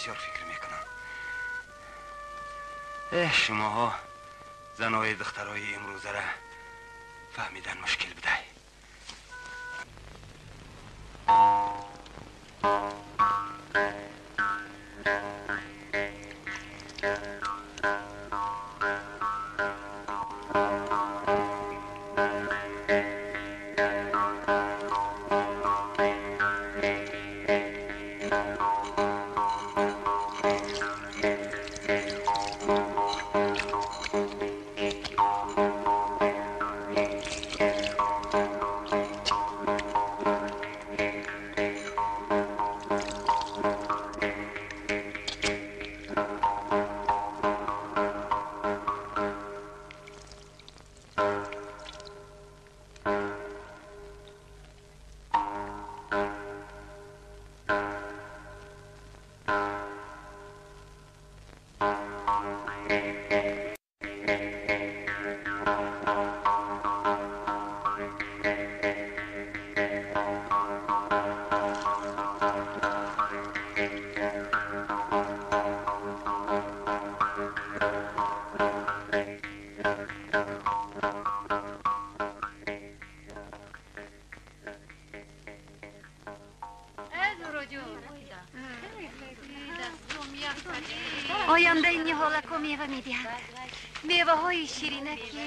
бисёр фикр мекунам. Эҳ, шумоҳо занои духтарои имрӯзара фаҳмидан мушкил будай. Оянда ин ниҳолако мева медиҳанд. Меваҳои ширинаки.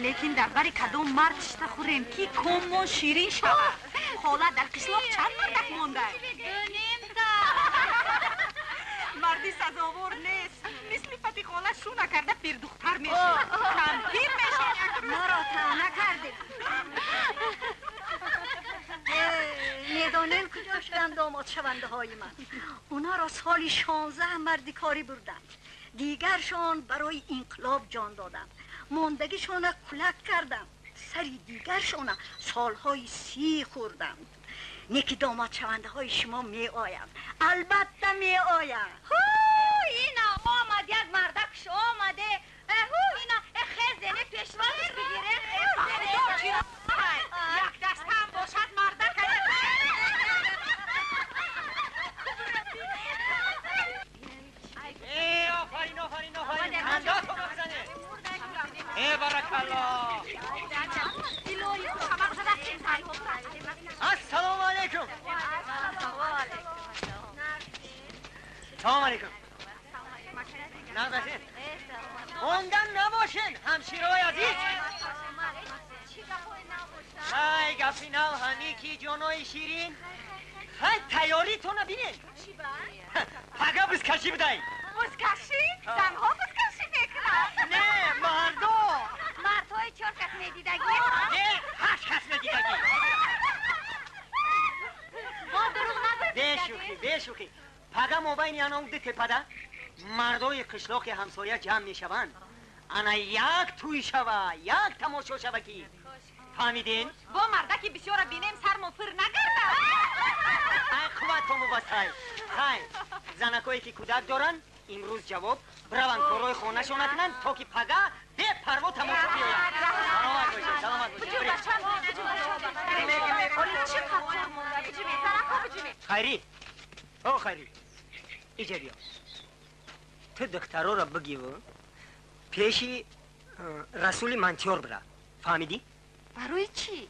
Лекин дар бари кадом мард шита хӯрем, ки коммон ширин шавад? Хола, дар қишлоқ чанд мардак монда? Дунимта. Марди сазовор нест. Мисли Фати хола шу накарда пирдухтар мешавад. Кампир мешавад. Моро таъна кардем. Медонем куҷо шуданд домодшавандаҳои ман. Онҳоро соли 16 мардикорӣ бурдам. Дигаршон барои инқилоб ҷон додам. Мондагишона кулак кардам. Сари дигаршона солҳои 30 хӯрдам. Неки домодшавандаҳои шумо меоянд. Албатта меоянд. Ҳу, ина омад, як мардакш омаде. Ҳу, ина хезене пешвоз бигире. Як дастам бошад мардак. آفرین آفرین آفرین، خنداتون رو بزنه. ای بارکالله. السلام علیکم. سلام علیکم. نغزشین موندن نباشین همشیرهای عزیز. های گپی نو همی کی جانای شیرین. های تیاریتون رو بینین. پگه بزکشی بدهی. بزکشی؟ زنها بزکشی میکنن؟ نه، مردا. مردهای 4 کس میدیدگی؟ نه، 8 کس میدیدگی. ما دروغ نگفتیم. بشوخی بشوخی. پگه مابین یعنی اون دو تپده مردای قشلاق همسایه جمع میشوند. انا یک توی شوه، یک تماشا شوه کی. فهمیدین؟ با مردکی بسیار بینیم سرمون فر نگردم. ای قوتون مباسای. خیر، زنکایی که کودک دارن امروز جواب بروند کارهای خانه‌شون نکنند تا که پگه به پروا تماشا بیایند. سلامت باشید، سلامت باشید. خیری، او خیری، اینجا بیا. تو دخترها را بگی و پیشی رسول منتیار برا. فهمیدی؟ برای چی؟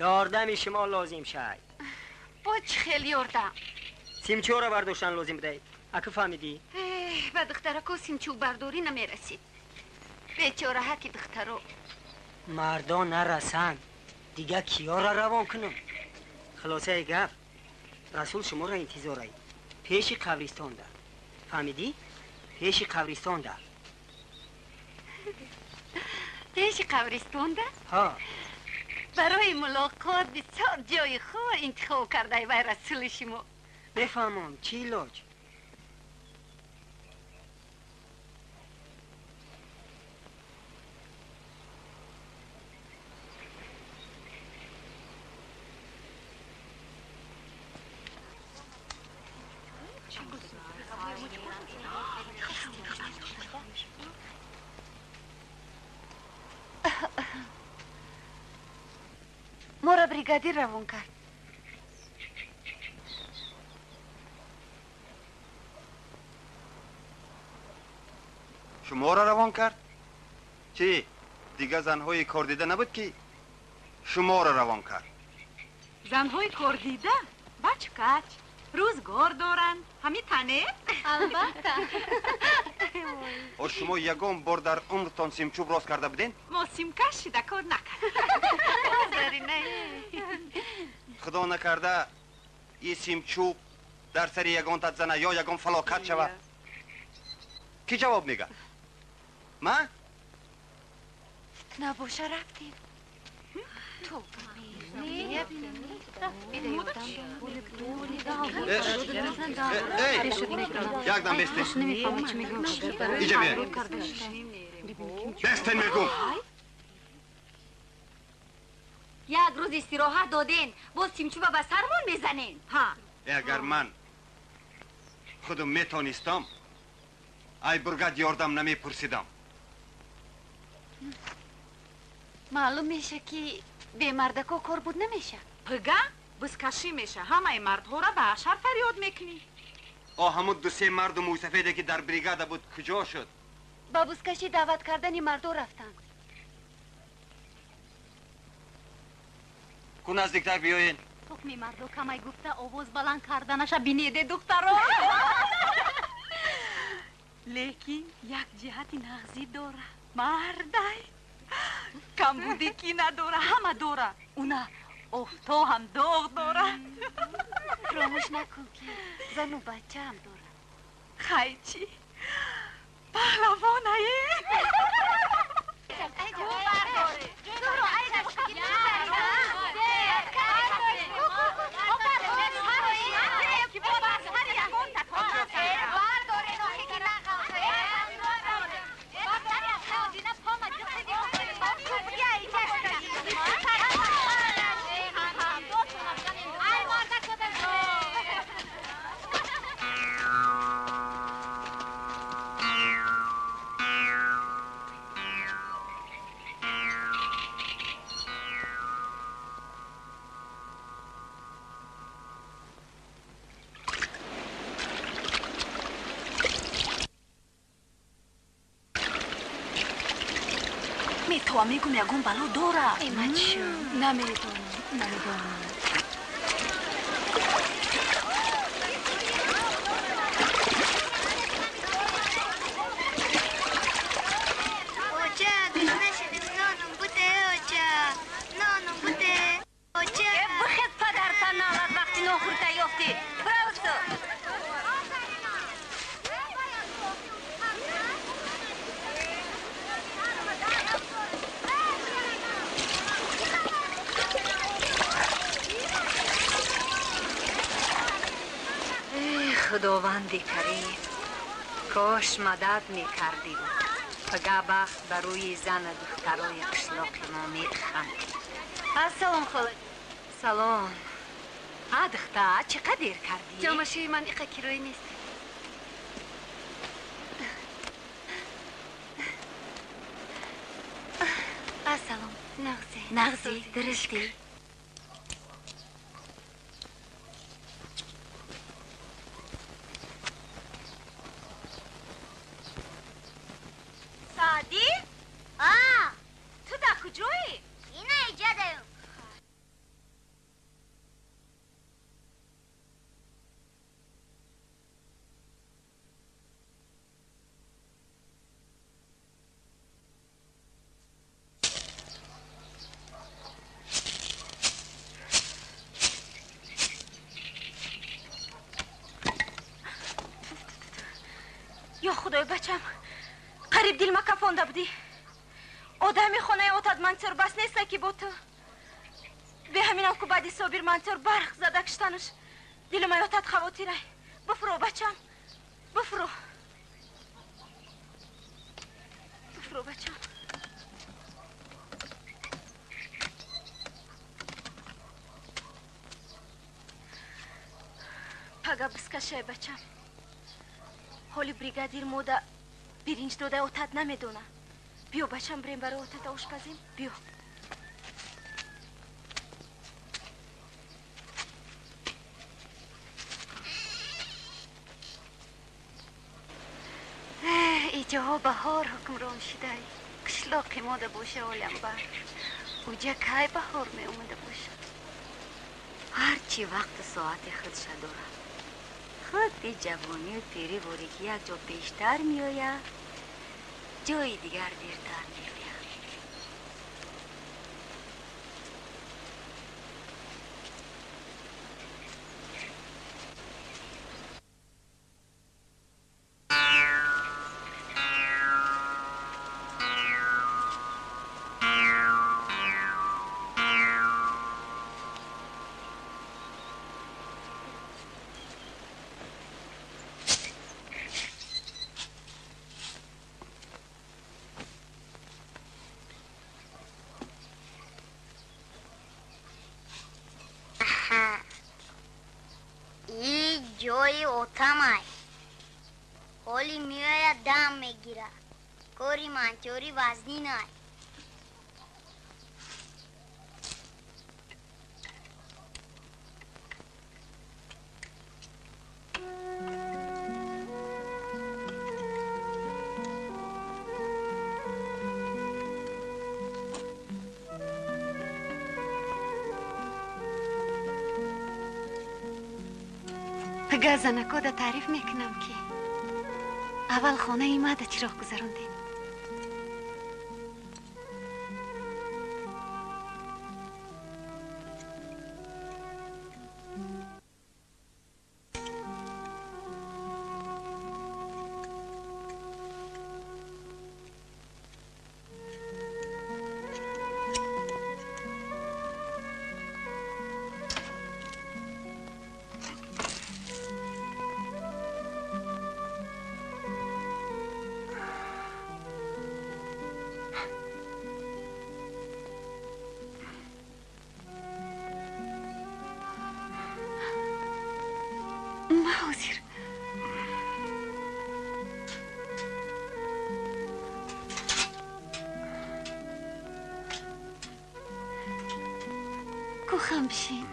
یاردم شما لازم شد. با چه خیلی یاردم؟ سیمچو را برداشتن لازم بوده. اکه فهمیدی؟ به دخترکو سیمچو برداری نمیرسید. بیچاره حکی دخترو. مردا نرسند. دیگه کیا را روان کنم؟ خلاصه گپ رسول شما را انتظار پیش قبرستان ده. فهمیدی؟ پیش قبرستان ده. پیش قبرستان ده؟ ها. برای ملاقات بسیار جای خوب انتخاب کرده ای رسول شما. بفهمم چی لاج؟ ما را بریگادیر روان کرد. Шуморо равон кард? Чӣ? Дигар занҳои кордида набуд ки шуморо равон кард? Занҳои кордида бачкач, рӯзгор доранд. Ҳамин тане? Албатта. О шумо ягон бор дар умртон симчӯб рост карда будед? Мо симкаш шида кор накардем. Худо накарда и симчӯб дар сари ягон зана ё ягон фалокат шавад. Кӣ ҷавоб мегӯяд? Ман? Набоша рафтем. Якдам бестен. Иҷа биё. Бестен мегум. Як рӯз истироҳат доден, боз симчӯба ба сармон мезанен. Ҳа. Агар ман худум метонистам, ай бургад ёрдам намепурсидам. Маълум меша ки бемардако кор буд намеша. Пига бузкашӣ меша, ҳамаи мардҳоро ба ҳашар фарёд мекунӣ. О ҳамун ду-се марду мӯйсафеде ки дар бригада буд куҷо шуд? Ба бузкашӣ даъват кардани мардо рафтанд. Ку наздиктар биёен. Тухми мардо камай гуфта овоз баланд карданаша бинеде духтаро. Лекин як ҷиҳати нағзӣ дора. Мардай. Камбудӣ ки надора, ҳама дора. Уна офто ҳам доғ дора. Фаромӯш накун ки зану бачаам дора. Хай чӣ? Паҳлавонае? Метавам мегум ягон бало дора. Эмачу, намедонам, намедонам. Оча, гушна шудем, ноном буте, оча, ноном буте, оча. Бихез падарта налад вақти нохӯрта ёфтӣ. Бравсу. Худованди карим, кош мадад мекардӣ. Пага бахт ба рӯи зану духтарои қишлоқи мо механд. Ассалом хола. Салом. А духтар, чӣ қадр дер кардӣ? Ҷомашӯи ман иқа кироӣ нест. Ассалом. Нағзӣ. Нағзӣ, дурустӣ. Саъдӣ? А. Ту дар куҷоӣ? Ина иҷадаем. Ё худои бачам, қариб дилма кафонда будӣ. Одами хонаи отад мансур бас неста ки бо ту. Бе ҳаминам ку баъди Собир Мансур барқ зада киштанаш дилма ётад хавотирай. Бифуро бачам, бифуро. Бифуро бачам. Пага бискашай бачам. Ҳоли бригадир мода биринҷ дода отат намедона. Биё бачам, бирем барои отата ошпазем. Биё. Иҷоҳо баҳор ҳукмрон шидай, қишлоқи мода боша олам бар. Уҷа кай баҳор меомада бошад? Ҳарчи вақту соати худша дорад. Худи ҷавонию пирӣ воре ки як ҷо пештар меояд, ҷои дигар дертар меояд. Ҷои отамай. Ҳоли меояд, дам мегирад. Кори мантёрӣ вазнинай. Занакода таъриф мекунам, ки аввал хонаи мада чироғ гузарондем. Ҳозир. Кухам бишин.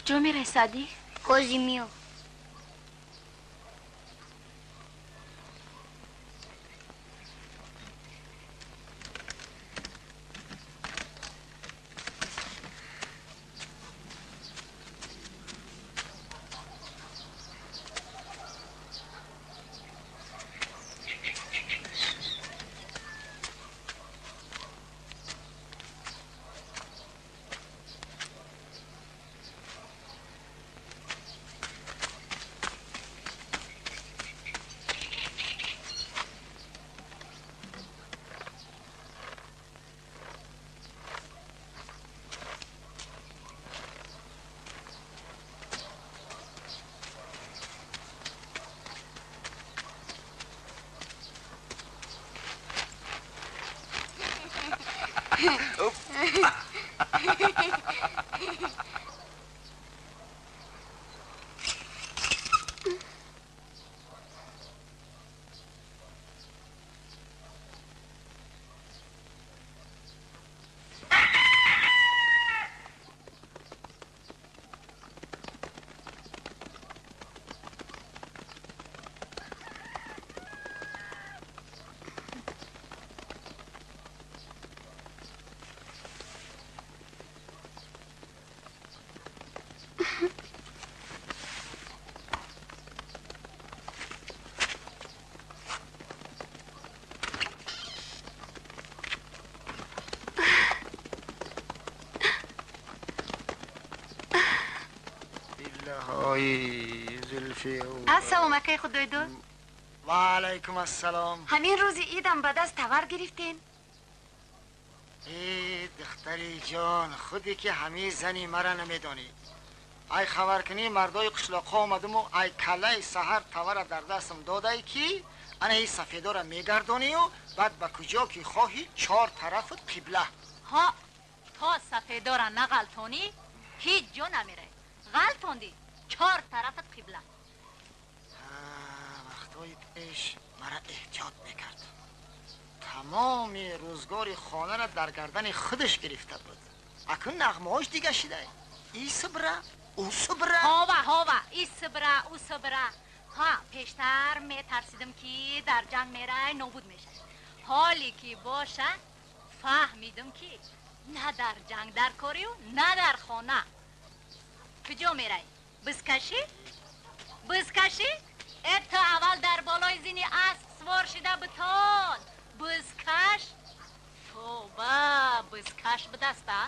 Куҷо мерай, Саъдӣ? Ҳози миё. Ассалом акай Худойдод. Ва алайкум ассалом. Ҳамин рӯзи идам ба даст тавар гирифтем. Э, духтари ҷон, худе ки ҳамин зани мара намедонӣ. Ай хабаркунии мардои қишлоқҳо омадуму ай каллаи саҳар тавара дар дастам додай ки ана ин сафедора мегардонию баъд ба куҷо ки хоҳӣ чор тарафут қибла. Ҳо, то сафедора нағалтонӣ ҳеҷ ҷо намерай. Ғалтондӣ чор тарафат қибла. Вақтҳои пеш мара эҳтиёт мекард. Тамоми рӯзгори хонара дар гардани худаш гирифта буд. Акун нағмаҳош дига шидай. И сибра, ӯ сибра. Ҳова, ҳова, и сибра, ӯ сибра. Ҳа, пештар метарсидим ки дар ҷанг мерай нобуд мешавӣ. Ҳоле ки боша фаҳмидим ки на дар ҷанг дар корию, на дар хона. Куҷо мерай? Бизкашӣ? Бизкашӣ? Э, ту аввал дар болои зини асп свор шида битон. Бизкаш? Тоба, бизкаш бидаста.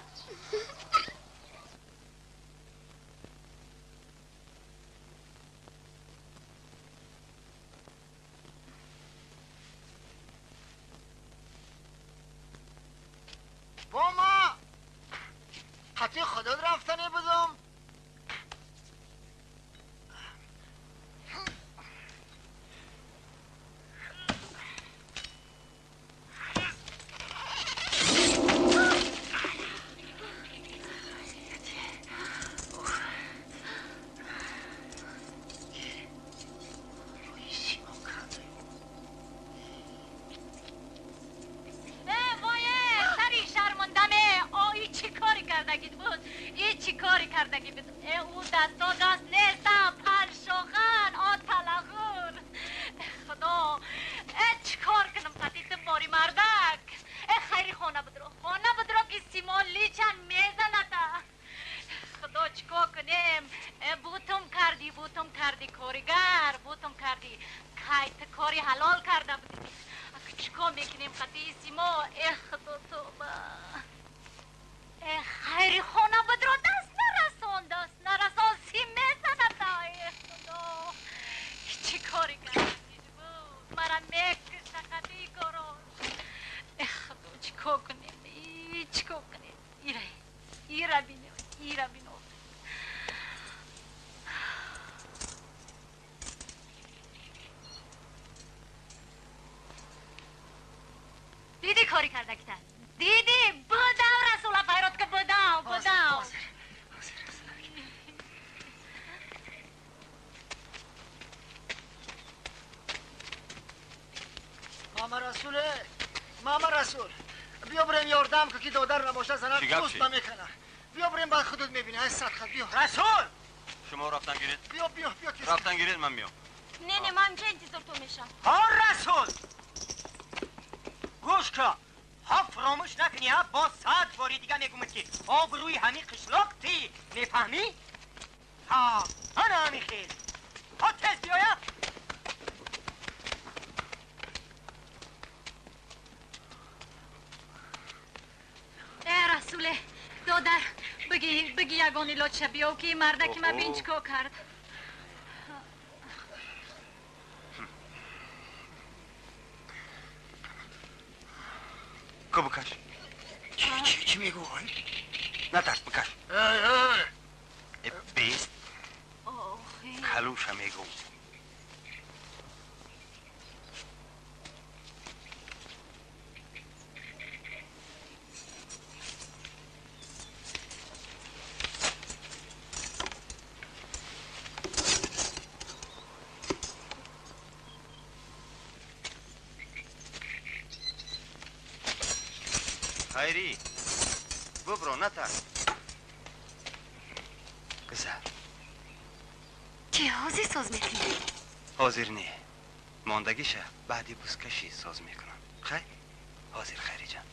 Бо ма қатъи худот рафтанӣ будум. Мама Расул, биё бирем ёрдам ку ки додар набоша занат дӯст ба мекана. Биё бирем баъд худут мебинӣ. Ай садқат биё. Расул! Шумо рафтан гиред. Биё, биё, биё. Рафтан гиред, ман миём. Не, не, ман инҷа интизор ту мешам. Ҳо Расул! Гӯш кун. Ҳа фаромӯш накунӣ, ҳа боз сад бори дига мегӯмад ки обрӯи ҳамин қишлоқ ти мефаҳмӣ? Ҳа, ана ҳамин хел. Ҳо тез биёя. Э, Расуле, додар, бигӣ, бигӣ ягон илоҷша биёв ки мардаки ма бин чӣ кор кард. Ку бикаш. Чӣ, чӣ, чӣ мегӯй? Натарс, бикаш. Эй, эй! Э, бест. Калуша мегӯм. Хайри, бубро, натарс. Гузар. Чӣ ҳозир соз мекунӣ? Ҳозир не. Мондагиша баъди бузкашӣ соз мекунам. Хай? Ҳозир, Хайриҷан.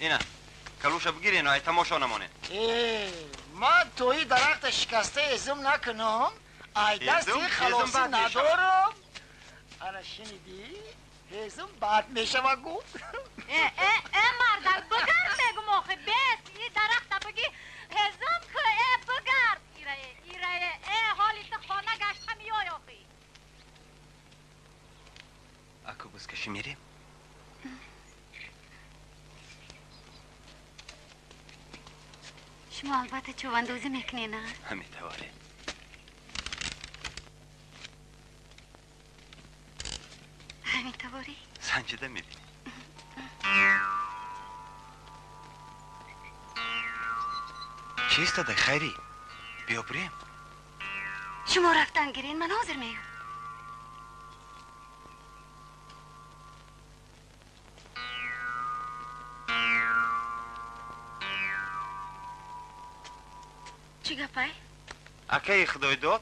Ина, калуша бигирен, ай тамошо намонед. Э, ман тои дарахта шикаста ҳезум накунам, ай дасти халосӣ надорам. Ана шинидӣ? Ҳезум бад мешава гуфт. Э, э, э, мардак, бигард мегум охи, бес, и дарахта биги, ҳезум ку, э, бигард. Шумо албатта чӯбандозӣ мекунед, на? Ҳамин тавре. Ҳамин тавре? Санҷида мебинӣ. Чӣ истодай, Хайрӣ? Биё бирем. Шумо рафтан гирен, ман ҳозир меям. Чӣ гапай? Акаи Худойдод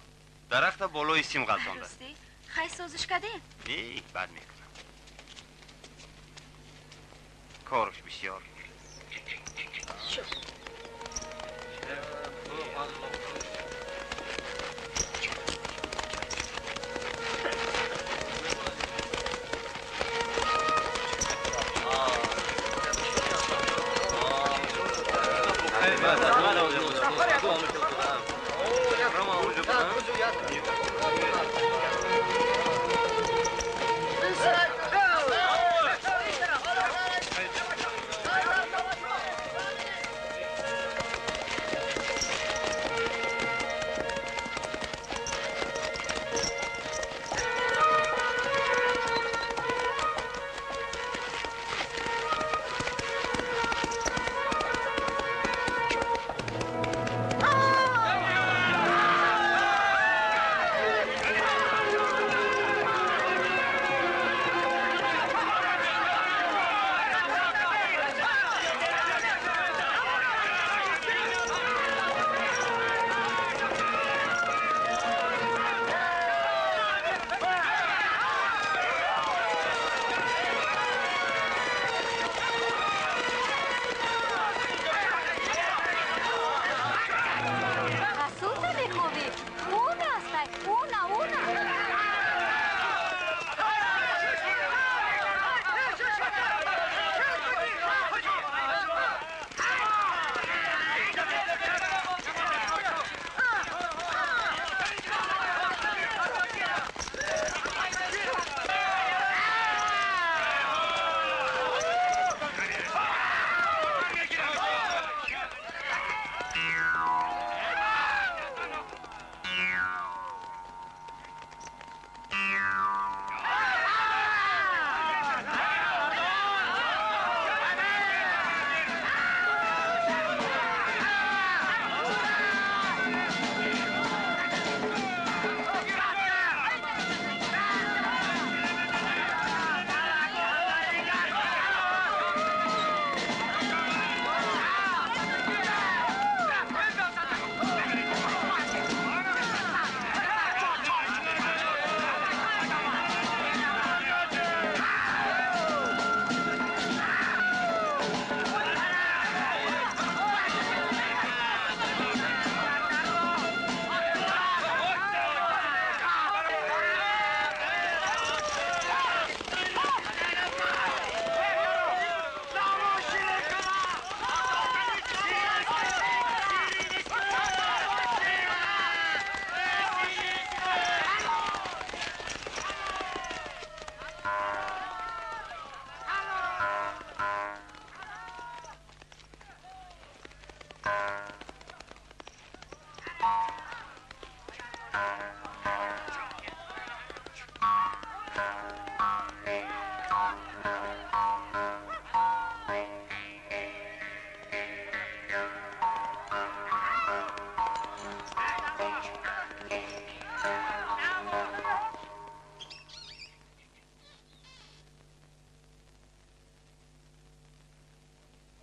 дарахта болои сим ғалтонда. Ростӣ? Хай созиш кардем? Э, бад мекунам. Корш бисёр.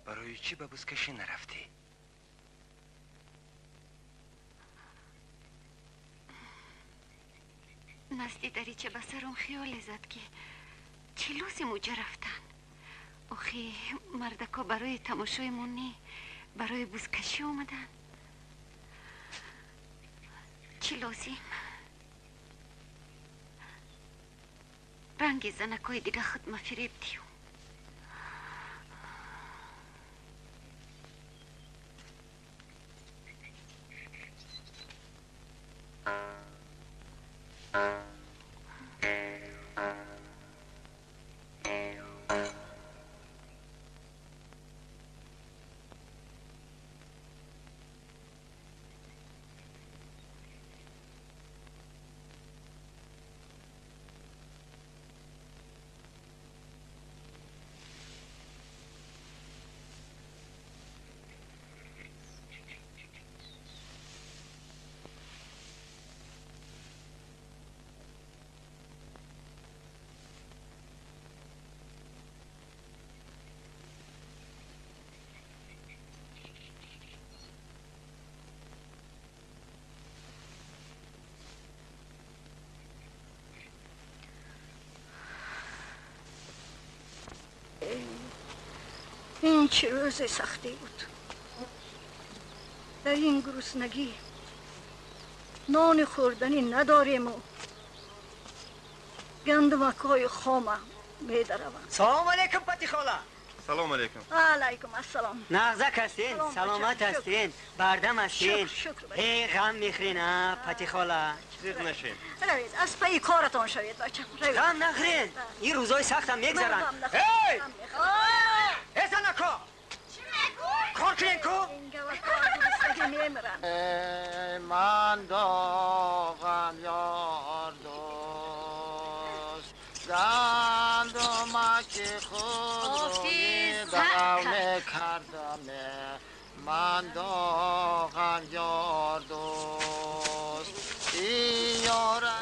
Барои чӣ ба бузкашӣ нарафтӣ? Назди дарича ба сарум хиёле зад, ки чӣ лозим уҷа рафтан? Охи, мардако барои тамошои мо не, барои бузкашӣ омадан. Чӣ лозим? Ранги занакҳои дига худ мафиреб дию. Ин чӣ рӯзи сахтӣ буд. Дар ин гуруснагӣ нони хӯрданӣ надорему гандумакҳои хома медараванд. Салом алейкум, Пати хола. Салом алейкум. Алайкум ассалом. Нағзак ҳастен, саломат ҳастен, бардам ҳастен. Эй, ғам мехӯрен, а, Пати хола. Зиқ нашен. Равед, аз пайи коратон шавед, бачам. Ғам нахӯрен. Ин рӯзҳои сахтам мегзаранд. Эй! Эй, занако! Кор кунен ку? Эй, ман доғам ёр дӯст, гандумаки худ рӯи дағав мекардам, ман доғам ёр дӯст, ин ёра.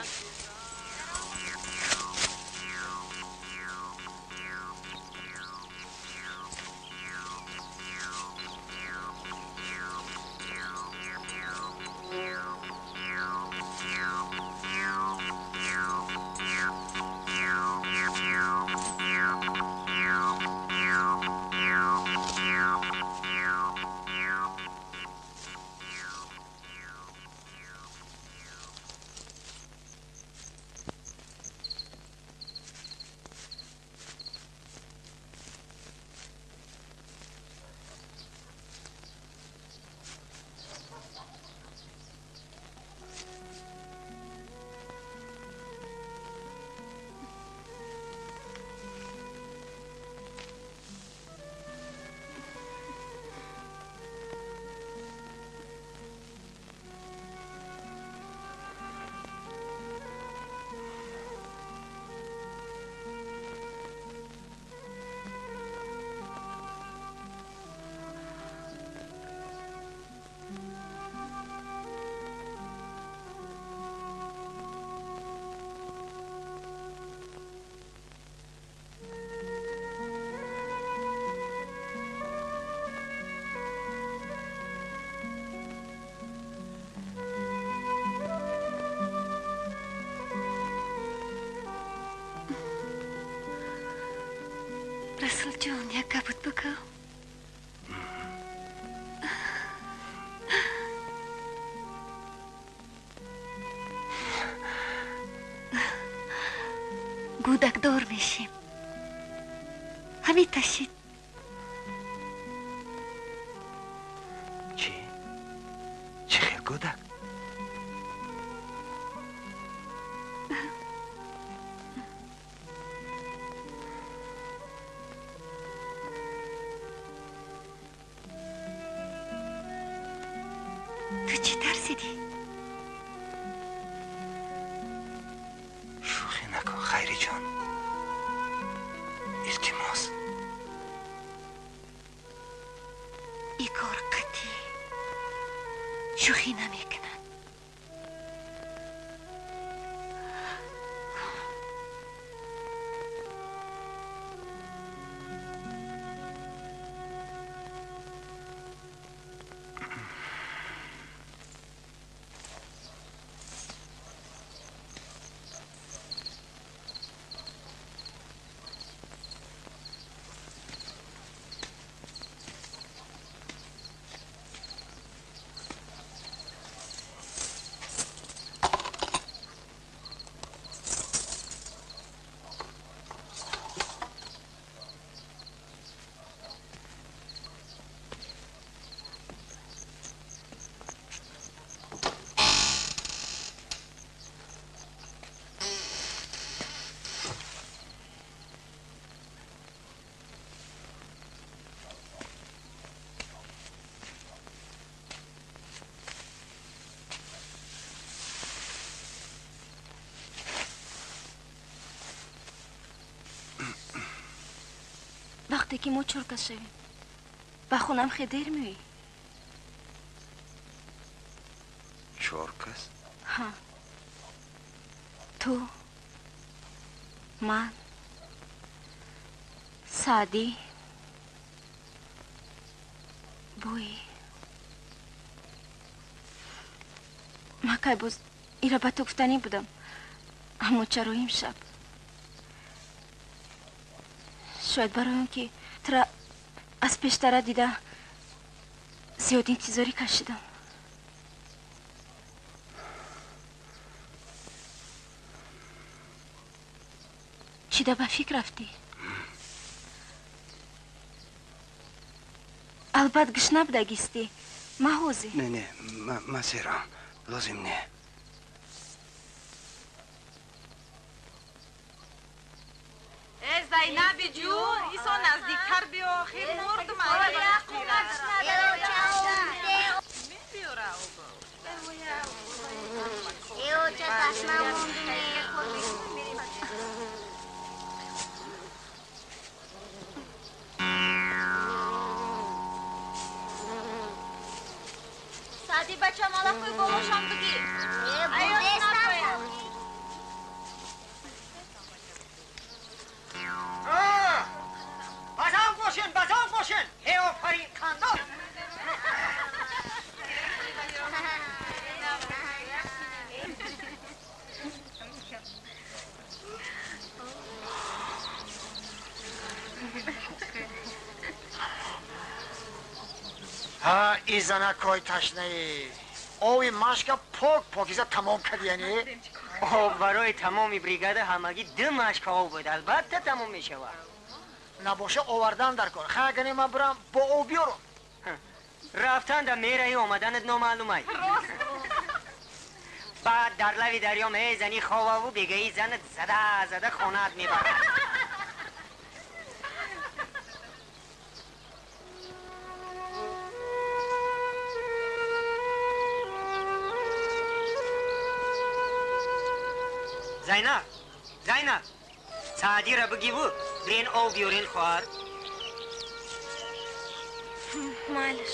Расулҷон, як гапут бигӯ. Гӯдакдор мешем. Ҳамин ташид. Чӣ? Чӣ хел гӯдак? Ту чӣ тарсидӣ? Шӯхӣ накун, Хайриҷон. Илтимос. Ин кор қатъӣ шӯхӣ намекунад. Вақте ки мо чоркас шавем, ба хонам хе дер меоӣ? Чоркас? Ҳа. Ту, ман, Саъдӣ, Бӯӣ. Ман кай боз ира ба ту гуфтанӣ будам, аммо чаро имшаб? Шояд барои он ки тура Аз пештара дида зиёд интизорӣ кашидам. Чида ба фикр рафтӣ? Албат гушна будагистӣ. Ма ҳозир. Не, не, ма серам. Лозим не. Э, Зайнаби ҷун, исо наздиктар биё, хел мурдум. Сади бачам, алақӯи болошам бигӣ. Базан бошен, базан бошен. Эй, офарин, қандон. Ҳа, и занакҳои ташнаӣ. Ови машка пок покиза тамом кард, яъне? Об барои тамоми бригада ҳамагӣ 2 машка об буд, албатта тамом мешавад. Набоша овардан дар кор. Хай, агар не ман бирам бо об биёрам. Рафтан да мераи, омаданат номаълумай. Баъд дар лави дарё мезанӣ ховаву бегаи занат зада зада хонаат мебарад. Зайнаб, Зайнаб, Саъдиро бигиву бирен об биёрен, хоҳар. Майлаш.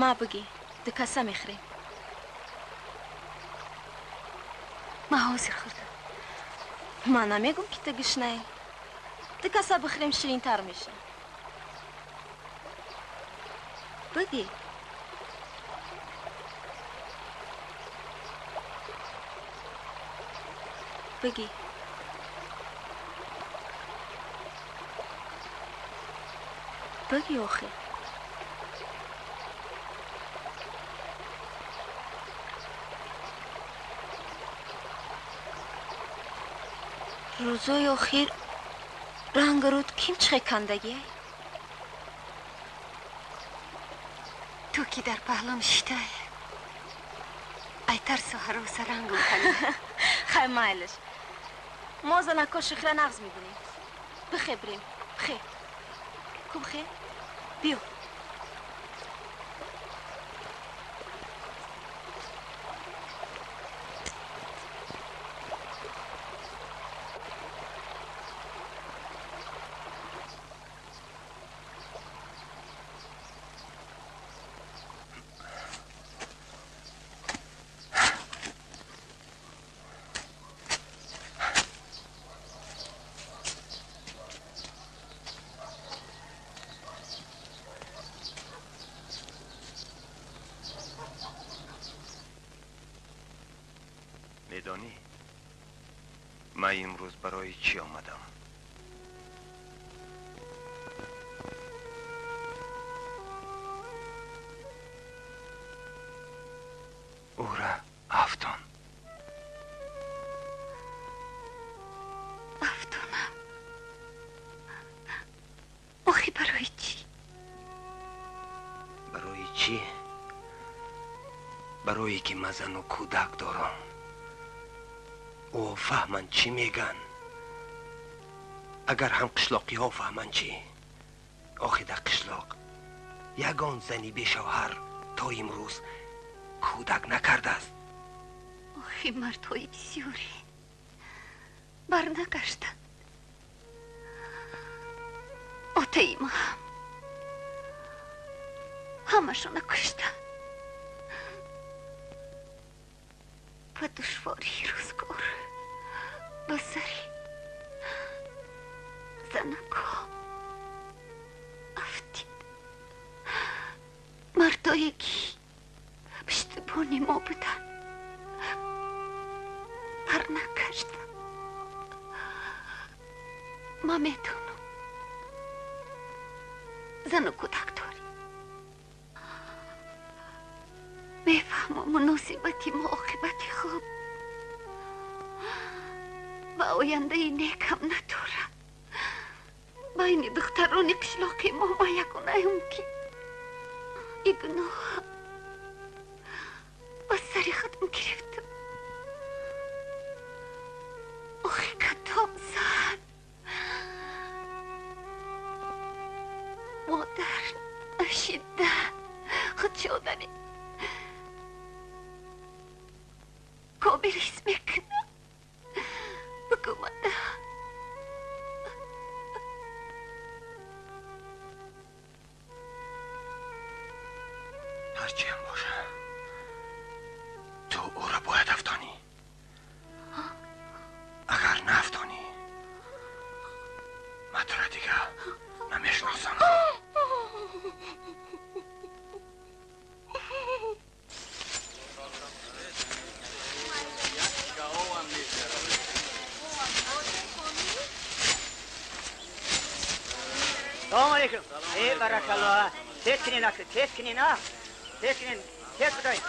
Ма бигӣ, ду каса мехӯрем. Ма ҳозир хӯрдам. Ман намегум, ки ту гушнаӣ. Ду каса бихӯрем, ширинтар мешавад. Бигӣ. Бигӣ. Бигӣ охир. Рӯзои охир ранг руд ким чихе кандагиай? Ту ки дар паҳлум шитай, ай тарсу ҳароса рангум канда. Хай, майлаш. Мо занако шухра нағз мебинем. Бихе бирем, бихе. Ку бихе? Биё. Медонӣ, ман имрӯз барои чӣ омадам? Ура, афтон. Барое ки ман зану кӯдак дорам. О фаҳманд чӣ меган? Агар ҳам қишлоқиҳо фаҳманд чӣ? Охи дар қишлоқ ягон зани бешавҳар то имрӯз кӯдак накардааст. Охи мардҳои бисёре барнагаштанд. Отаи ма ҳам ҳамашона куштанд. Ба душвории рӯзгор ба сари занакҳо афтид. Мардое ки пуштибони мо буданд барнагаштанд. Ман медонам зану кӯдак дорӣ. Мефаҳмам муносибати мо оқибати хуб ва ояндаи некам надорад. Байни духтарони қишлоқи мо ман ягонаам ки и гуноҳам ба сари худам гирифтам. Охи кадом зан модар нашида худши одами комил ҳис мекунад. Бигӯ мада. Ҳарчиам боша, ту ӯро бояд афтонӣ. Агар наафтонӣ, ман туро дигар намешиносам. Салом алейкум. Эй, баракаллоҳ. Тез кунин, ака, тез кунин, а. Тез кунин, тез кунин.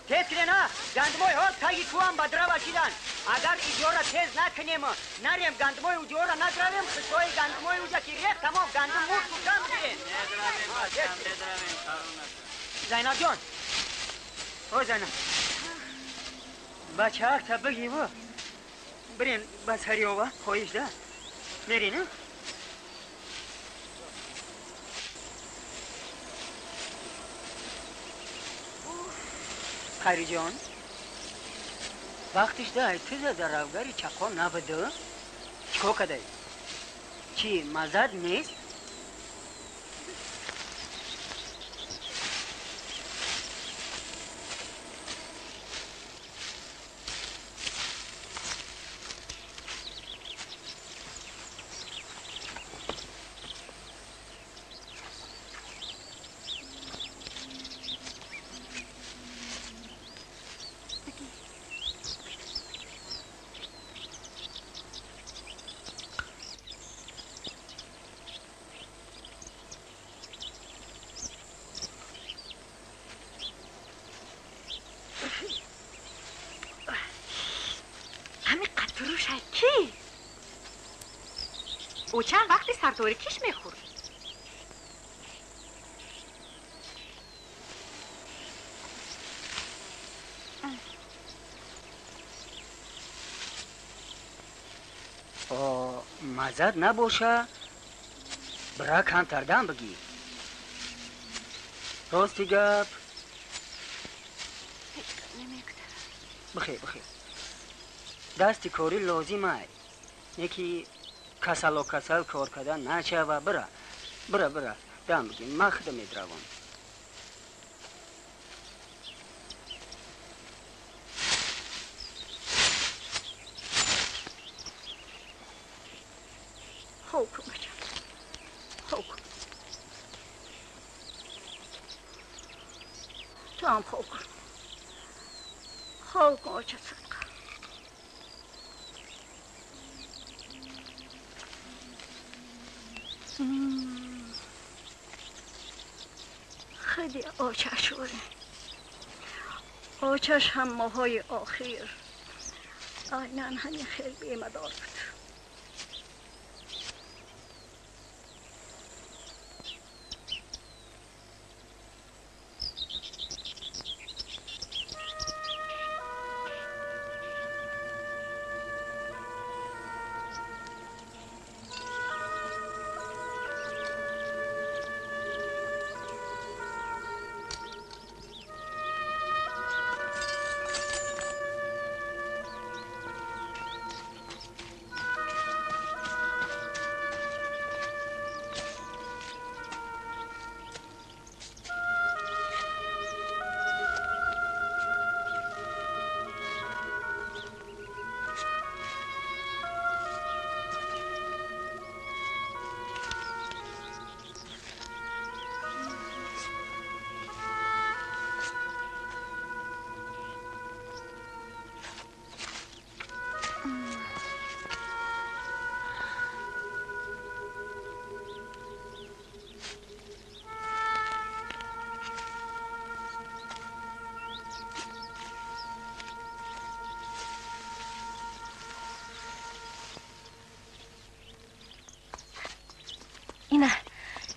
Тез кунин, а. Гандумой ҳо таги кӯҳам ба драва шидан. Агар иҷора тез накунем, нарем гандумои уҷора надравем, хишои гандумои уҷа ки рех тамом гандум мурд кушам бигирем. Зайнаб ҷон. О Зайнаб. Бачаакта бигиву. Бирин ба сари ова, хоҳиш да. Мерин, а? Хайриҷон, вақтиш да тиза дар авгари чақон набуду? Чикор кадай? Чӣ мазад нест? او چند وقتی سرطوری کش میخورد؟ мазад набоша, бира камтар дам бигир. Рости гап. Ҳеҷ гап намегузарад. Бихер, бихер. Дасти корӣ лозим ай. Неки касало касал кор кардан нашава. Бира, бира, бира. Дам бигир. Ман худам медравам. Хоб кун бачам. Хоб кун. Ту ҳам хоб кун. Хоб кун оча садқа. Худи очаш оре. Очаш ҳам моҳҳои охир айнан ҳамин хел бемадор буд.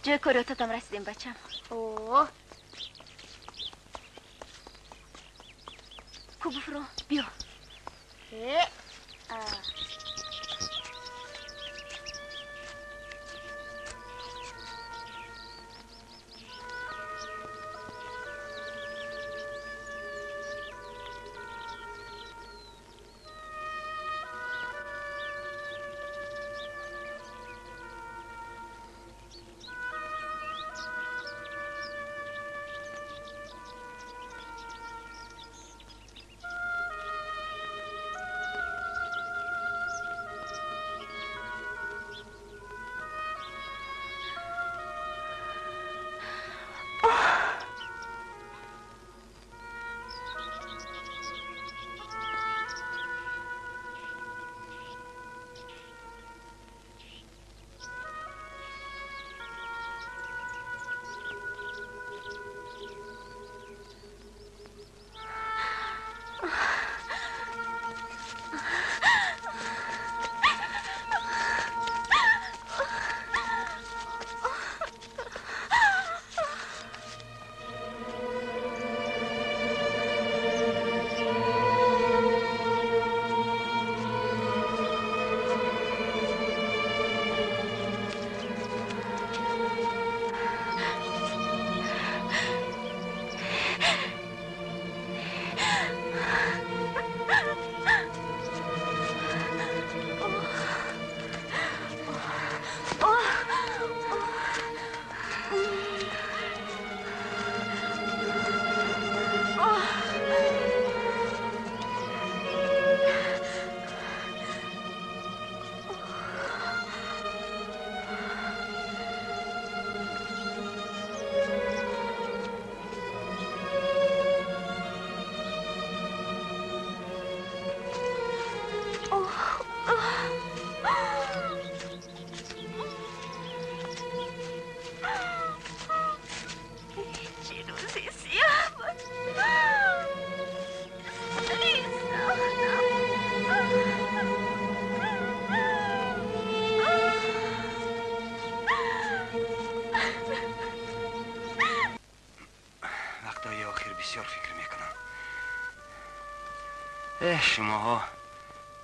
Ҷои кориотатам расидем, бачам. О. Ку буфро, биё. Э. А. Шумоҳо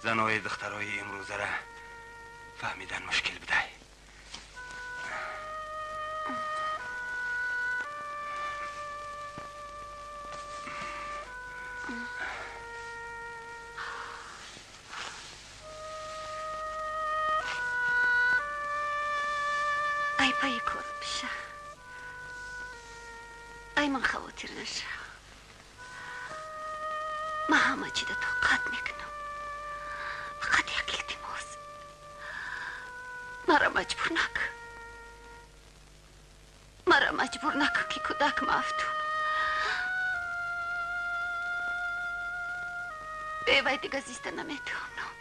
занои духтарои имрӯзара фаҳмидан мушкил будай. Ай пайи кор биша. Ай ман хавотир наша. Ман ҳама чида тоқат мекунам. Фақат як илтимос. Мара маҷбур накун. Мара маҷбур накун, ки кӯдак мафтун. Бевай дига зиста наметавонам.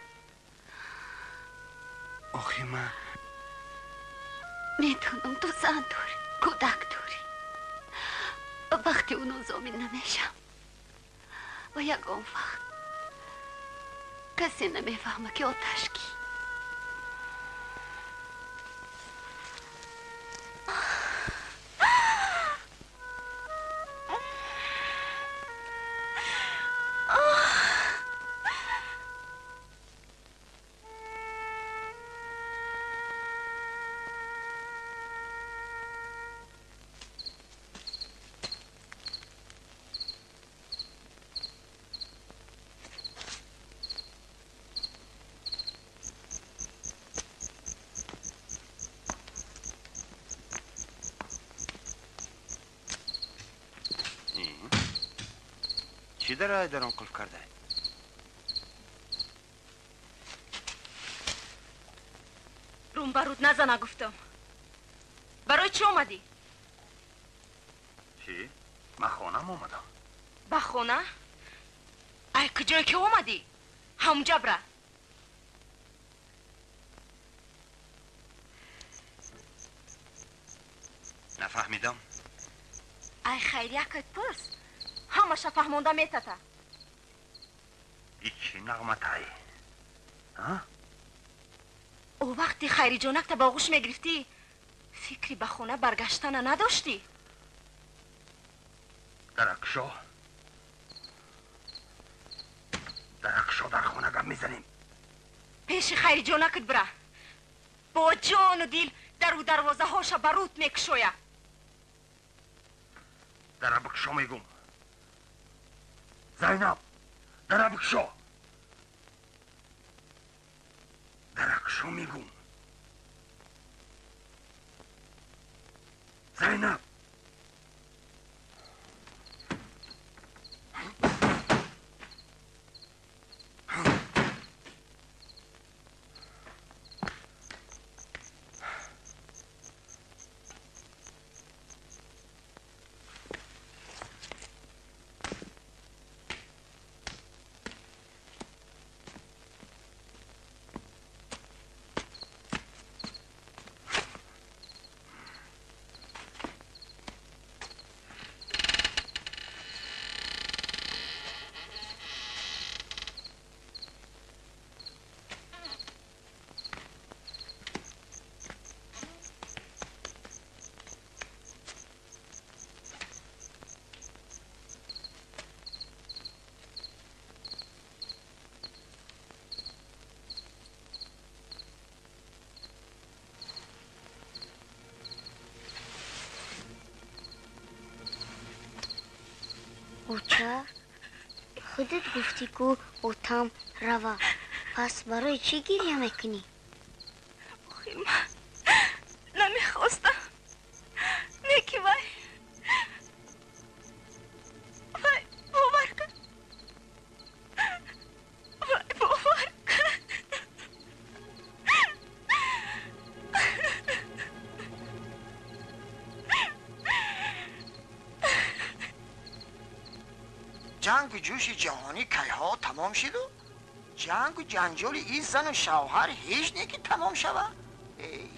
Охи ман медонам ту зан дорӣ, кӯдак дорӣ. Вақти уно зомин намешам. Ва ягон вақт касе намефаҳма, ки оташ кӣ. Чӣ дар он қулф карда? Рум ба руд назана гуфтам. Барои чӣ омадӣ? Чӣ? Ман хонам омадам. Ба хона? Ай куҷое ки омадӣ? Ҳамунҷа бира. Нафаҳмидам. Ай хайриякат пурс. Ҳамаша фаҳмонда метата. И чӣ нағматай? О вақти хайриҷонакта ба оғӯш мегирифтӣ, Фикри ба хона баргаштана надоштӣ? Даракшо, даракшо, дар хона гап мезанем. Пеши Хайриҷонакат бира. Бо ҷону дил дару дарвозаҳоша ба рут мекушоя. Дара бикушо мегум. Зайнаб, дара бикушо. Даракшо мегум. Зайнаб. Оча, худат гуфтӣ, ку отам рава. Пас барои чӣ гиря мекунӣ? Охир ман намехостам. Не ки вай. Вай, бовар кун. Вай, бовар кун. Ҷангу ҷӯши ҷаҳонӣ кайҳо тамом шиду ҷангу ҷанҷоли ин зану шавҳар ҳеҷ не ки тамом шава. Эй.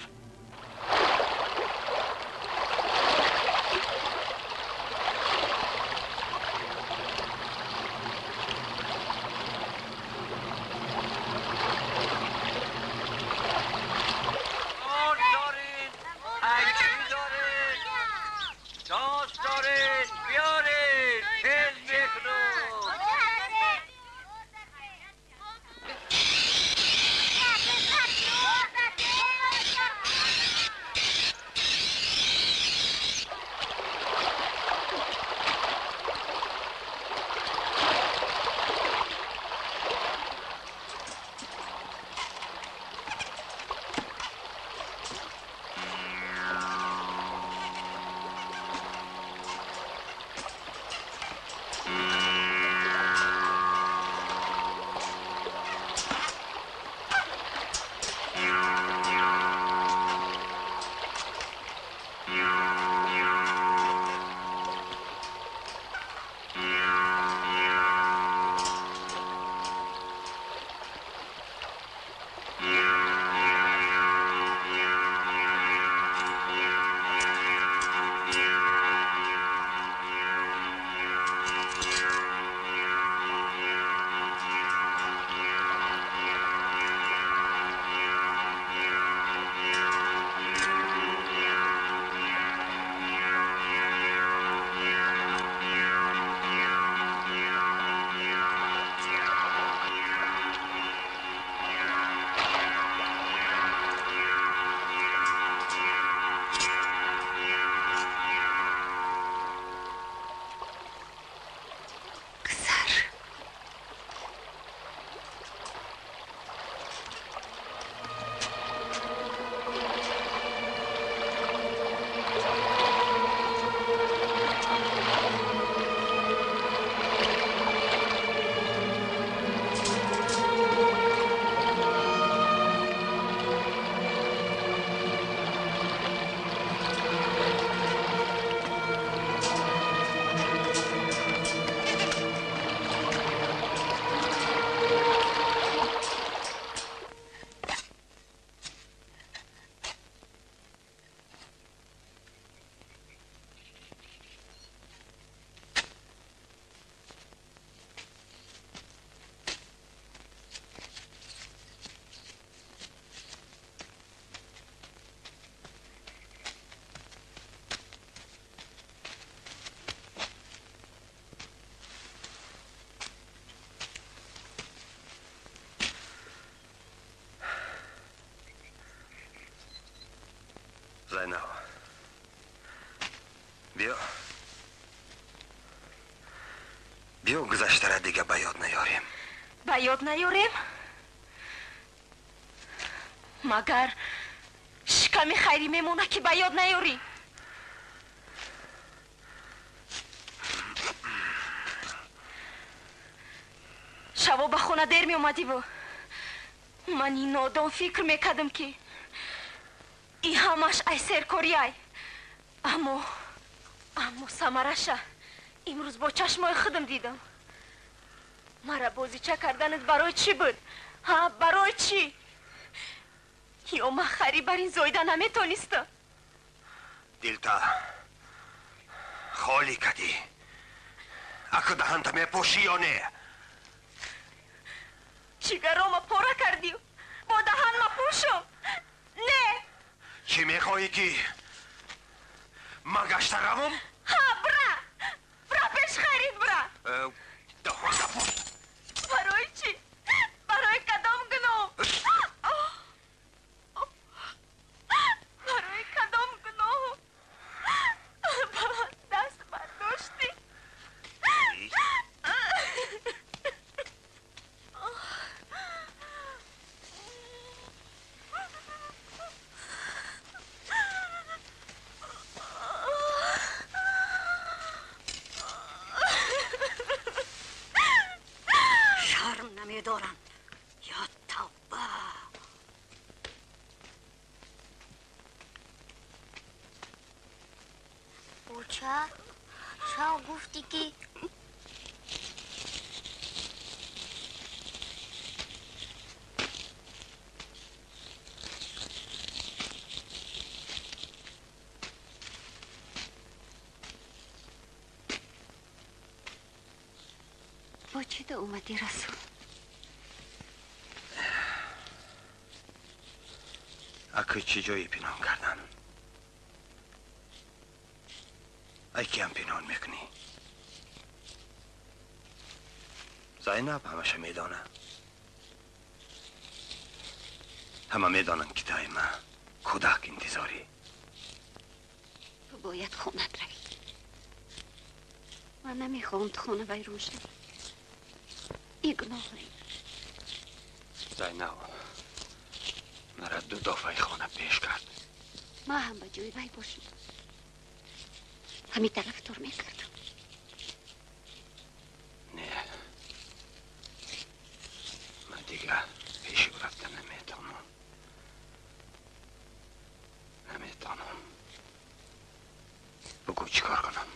Зайнаб, биё. Биё гузаштара дига ба ёд наёрем. Ба ёд наёрем? Магар шиками хайрӣ мемона ки ба ёд наёрӣ? Шабо ба хона дер меомадиву ман ин нодон фикр мекардам ки ин ҳамаш ай серкориай. Аммо самараша имрӯз бо чашмои худам дидам. Мара бозича карданат барои чӣ буд? Ҳа, барои чӣ? Ё ман хари бар ин зоида наметонистам? Дилта холӣ кардӣ. Аку даҳанта мепӯшӣ ё не? Ҷигарома пора кардию бо даҳан мапӯшам? Не! Чӣ мехоҳӣ ки ман гашта равам? Ҳа, бира! Бира пеш харид, бира! Даҳанта пӯш! Барои чӣ? Барои кадом гуноҳ? Барои кадом гуноҳ ба ман даст бардоштӣ? Шарм намедоранд. Ё тавба! Оча, шав гуфтӣ ки бо чӣ то омадӣ, Расул? Аку чӣ ҷое пинҳон кардан? Ай киам пинҳон мекунӣ? Зайнаб ҳамаша медона. Ҳама медонанд ки таи ма кӯдак интизорӣ. Ту бояд хонат равӣ. Ман намехоҳам ту хона вайрон шавӣ. И гуноҳ. Зайнаб мара ду дофаи хона пеш кард. Ман ҳам ба ҷои вай бошам ҳамин тарафдор мекардам. Не, ман дига пеши ӯ рафта наметавонам. Наметавонам. Бугӯ чӣ кор кунам?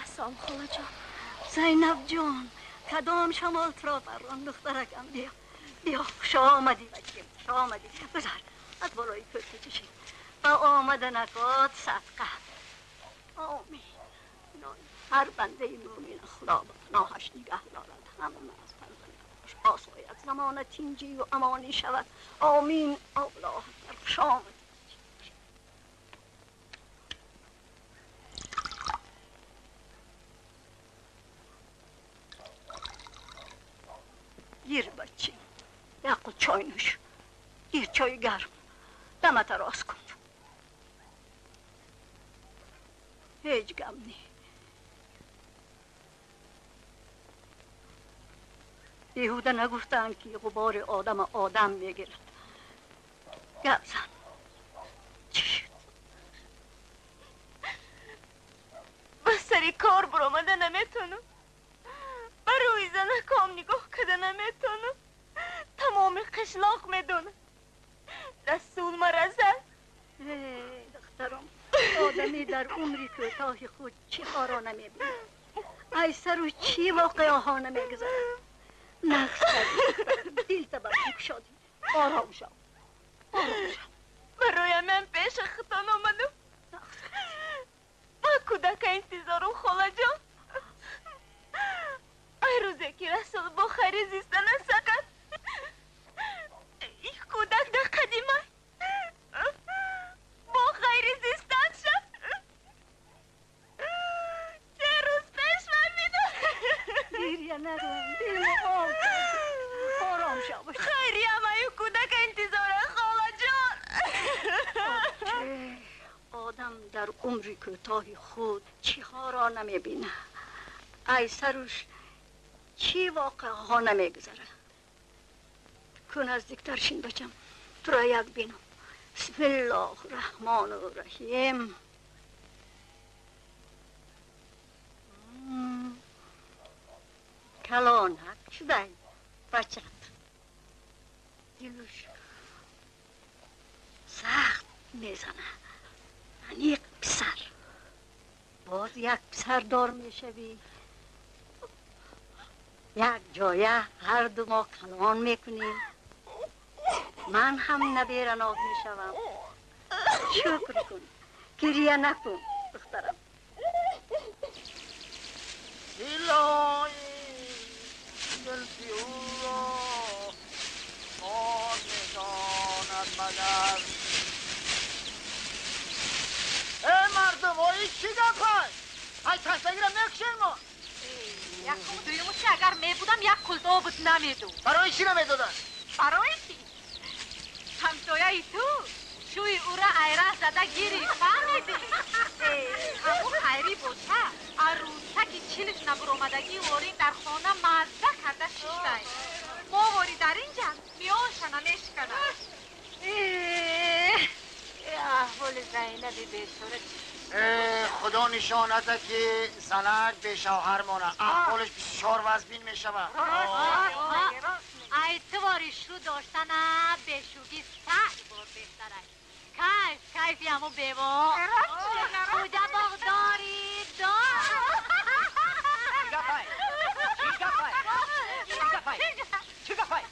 Ассалом, холаҷон. Зайнаб ҷон, кадом шамол туро паррон, духтаракам? Биё, биё, хуш омадӣ, бачим, хуш омадӣ. Гузар, аз болои кӯрпа чишин. Ба омаданакот садқа. Омин. Ҳар бандаи мӯмин Худо ба паноҳаш нигаҳ дорад. Ҳама аз фарзандаш осояд, замона тинҷию амонӣ шавад. Омин. Аллоҳ акбар. Хуш омадӣ. Гир, бачим, як қут чой нӯш. Гир чойи гарм. Дамата рост кун. Ҳеҷ гам не. Беҳуда нагуфтаанд ки ғубори одама одам мегирад. Гап зан. Чӣ шуд? Ба сари кор баромада наметавонам. Ба рӯи занаком нигоҳ карда наметавонам. Тамоми қишлоқ медонад. Расул мара зад. Духтарам, одамӣ дар умри кӯтоҳи худ чӣ ҳоро намебинад? Ай сару чӣ воқеаҳо намегузарад? Нақс кардӣ, дилта бар кушодӣ. Ором шав, ором шав. Барои ман пеши худтон омадам. Ба кӯдака интизорум, холаҷон. Ай рӯзе ки Расул бо хайри зистана сакат, Умри кӯтоҳи худ чиҳоро намебина, ай саруш чӣ воқеаҳо намегузарад. Ку наздиктар шин бачам, туро як бинам. Бисмиллоҳ раҳмону раҳим. Калонак шудай бачат. Дилуш сахт мезана. Аниқ писар. Боз як писардор мешавӣ. Як ҷоя ҳар ду мо калон мекунем. Ман ҳам наберанок мешавам. Шукр кун, гиря накун, духтарам. Илоҳӣ зулфи ӯро он медонад магар. Э мардум, ои чӣ гапай? Ай ташнагиро мекушем мо. Якум дуюму чи агар мебудам, як кулдобут намедод. Барои чӣ намедоданд? Барои ки ҳамсояи ту шӯи ӯра айран зада гирифт, фаҳмидӣ? Ҳамун хайрӣ боша, арӯсаки чилиш набуромадагӣ ворин дар хона мазза карда шиштай. Мо вори дар инҷа миёнша намешиканад. Аҳволи Зайнаби бечора чӣ? Худо нишоната ки занак бешавҳар мона. Аҳволаш бисёр вазбин мешавад. Ай ту вори шу доштана бешугӣ сад бор беҳтар аст. Кайф, кайфи ҳамун бево. Куҷа боғдорӣ дор. Чӣ гапай? Чӣ гапай? Чӣ гапай? Чӣ гапай?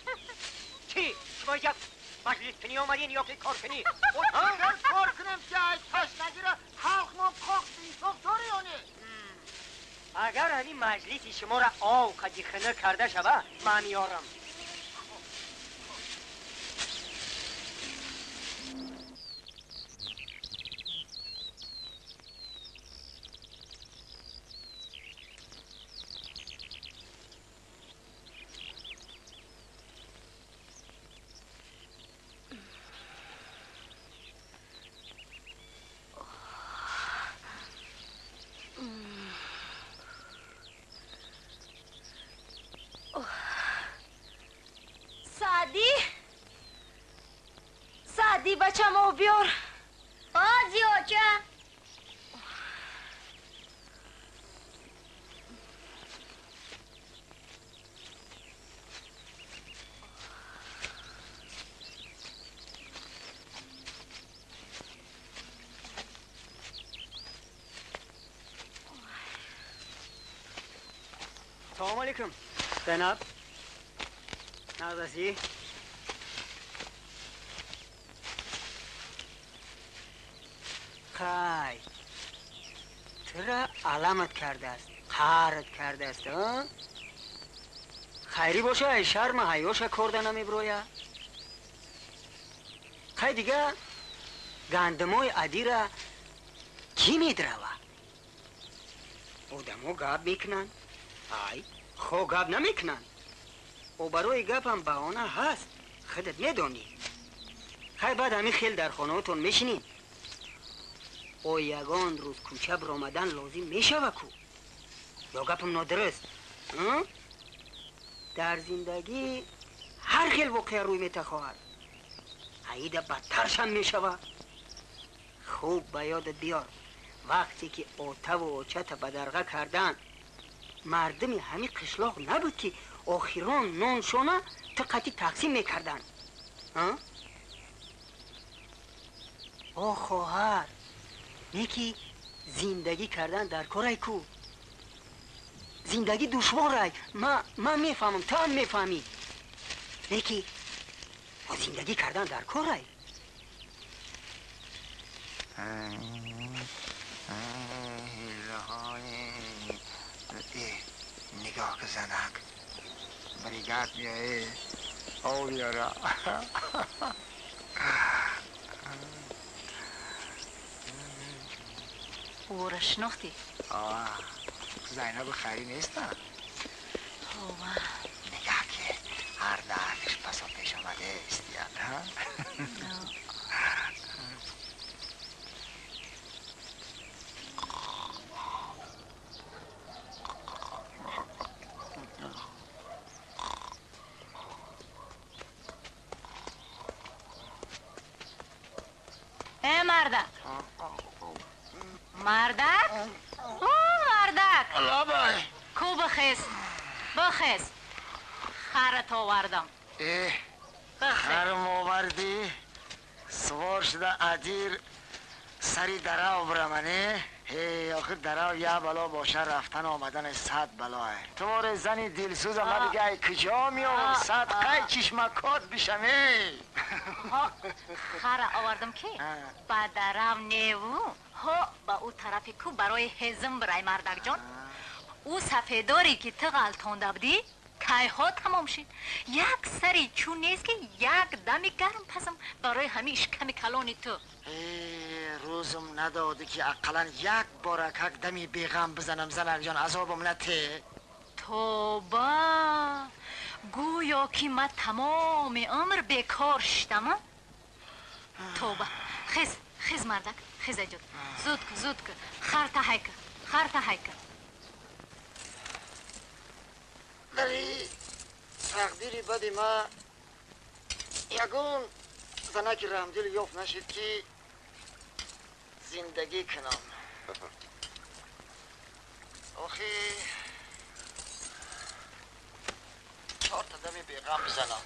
Чӣ? Шумо инҷа маҷлис кунӣ омадин ё ки кор кунӣ? Кор кунем ки ай ташнагиро халқмон қоқ инсоф дорӣ ё не? Агар ҳамин маҷлиси шуморо ов қади хина карда шава, ман меорам. Саъдӣ, бачам, об биёр. Ози, оча. Салом алейкум, Зайнаб. Нағз? Хай, тура аламат кардааст, қаҳрат кардааст. Хайрӣ боша, ай шарма ҳаёша корда намебироя. Хай дига гандумои адира кӣ медрава? Одамо гап мекунанд, ай хо гап намекунанд. О барои гапам баҳона ҳаст, худат медонӣ. Хай баъд ҳамин хел дар хонаотон мешинӣ. О ягон рӯз кӯча биромадан лозим мешава ку? Ё гапам нодуруст? Дар зиндагӣ ҳар хел воқеа рӯй метахоҳад. Аида бадтаршам мешава. Хуб ба ёдат биёр, вақте ки отаву очата бадарға карданд, мардуми ҳамин қишлоқ набуд ки охирон ноншона ту қатӣ тақсим мекарданд. О хоҳар, не ки зиндагӣ кардан дар корай ку? Зиндагӣ душворай, ман мефаҳмам, ту ҳам мефаҳмӣ. Не ки зиндагӣ кардан дар корай. Нигоҳ ки занак бригад меоe, ов биёра. Ӯро шинохтӣ? Зайнаби хайрӣ неста? Ова. Нигоҳ ки ҳар дафъаш пасо пеш омадааст. Мардак! Мардак? О, мардак! Лабай! Ку бихез, бихез. Харат овардам. Э, харам овардӣ? Сувор шуда адир сари дарав бирамане? Эй, охир дарав я бало боша, рафтан омадани сад балое. Ту море зани дилсӯза, ман дига ай куҷо меёвам? Садқай чишмакот бишам, эй! Хара овардам ки ба дарав неву, ҳо ба ӯ тарафи ку барои ҳезм бирай, мардакҷон. Ӯ сафедоре ки ту ғалтонда будӣ, кайҳо тамом шид. Як сари чӯ нест ки як дами гарм пазам барои ҳамин шиками калони ту. Рӯзум надодӣ ки ақаллан як боракак дами беғам бизанам, занакҷон, азобам нате. Тоба! Гӯё ки ман тамоми умр бекор шиштам. Тоба! Хез, хез, мардак, хез аҷод. Зуд ку, зуд ку. Харта ҳайка, харта ҳайка. Дар тақдири бади ма ягон занаки раҳмдил ёфт нашид ки зиндагӣ кунам. Охи чорта дами беғам бизанам.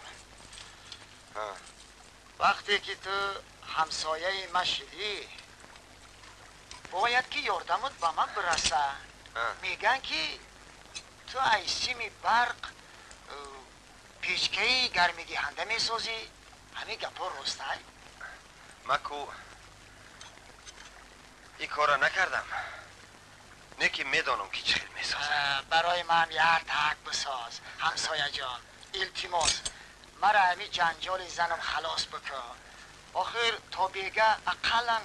Вақте ки ту ҳамсояи ма шидӣ, бояд ки ёрдамат ба ман бираса. Мегӯянд ки ту ай сими барқ печкаи гармидиҳанда месозӣ. Ҳамин гапҳо ростай? Ман ку ин корро накардам, не ки медонам ки чӣ хел месозам. Барои ман як так бисоз, ҳамсояҷон, илтимос. Мара ҳамин ҷанҷоли занам халос бикун. Охир то бега ақаллан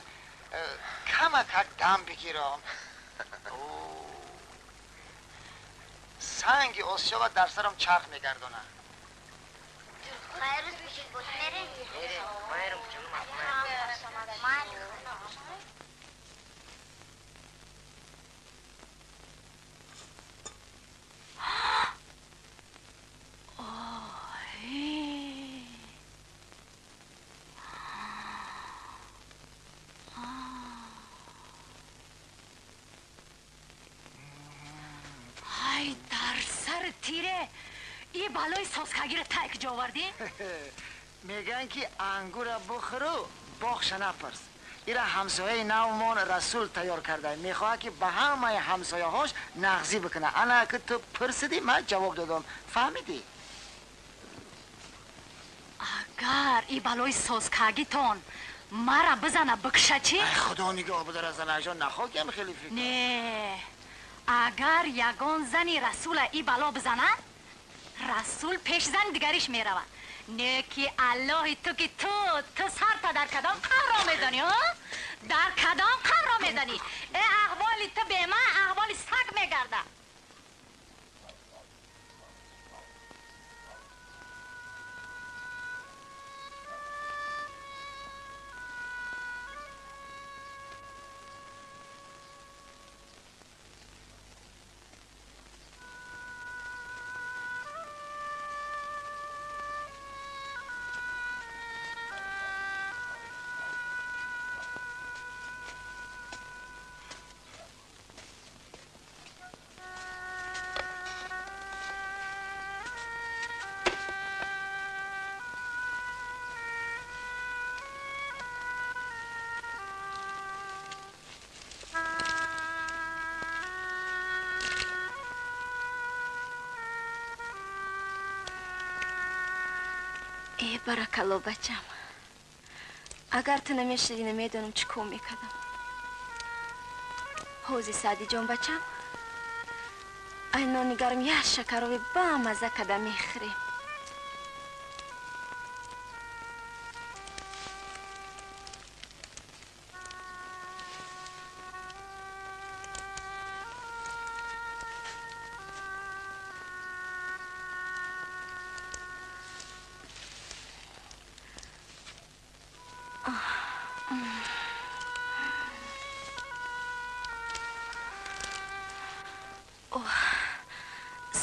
камакак дам бигирам. Санги осиёба дар сарам чарх мегардонад. Тире, и балои соскагиро тай куҷо овардӣ? Мегӯянд ки ангура бухӯру боғша напурс. Ира ҳамсояи навмон Расул тайёр карда, мехоҳад ки ба ҳамаи ҳамсояҳош нағзӣ бикунад. Ана ки ту пурсидӣ, ман ҷавоб додам. Фаҳмидӣ? Агар и балои соскагитон мара бизана, бикша чӣ? Худо нигоҳ бидора, занакҷон, нахоҳ хеле фикр. Не, агар ягон зани Расула и бало бизанад, Расул пеш зани дигариш меравад. Не ки аллоҳи ту ки ту сарта дар кадом қабро медонӣ, дар кадом қабро медонӣ? Э, аҳволи ту бема аҳволи саг мегардад. Э, баракалло, бачам. Агар ту намешидӣ, намедонам чӣ кор мекардам. Ҳози Саъдиҷон, бачам, ай нони гарм як шакарови бамазза када мехӯрем.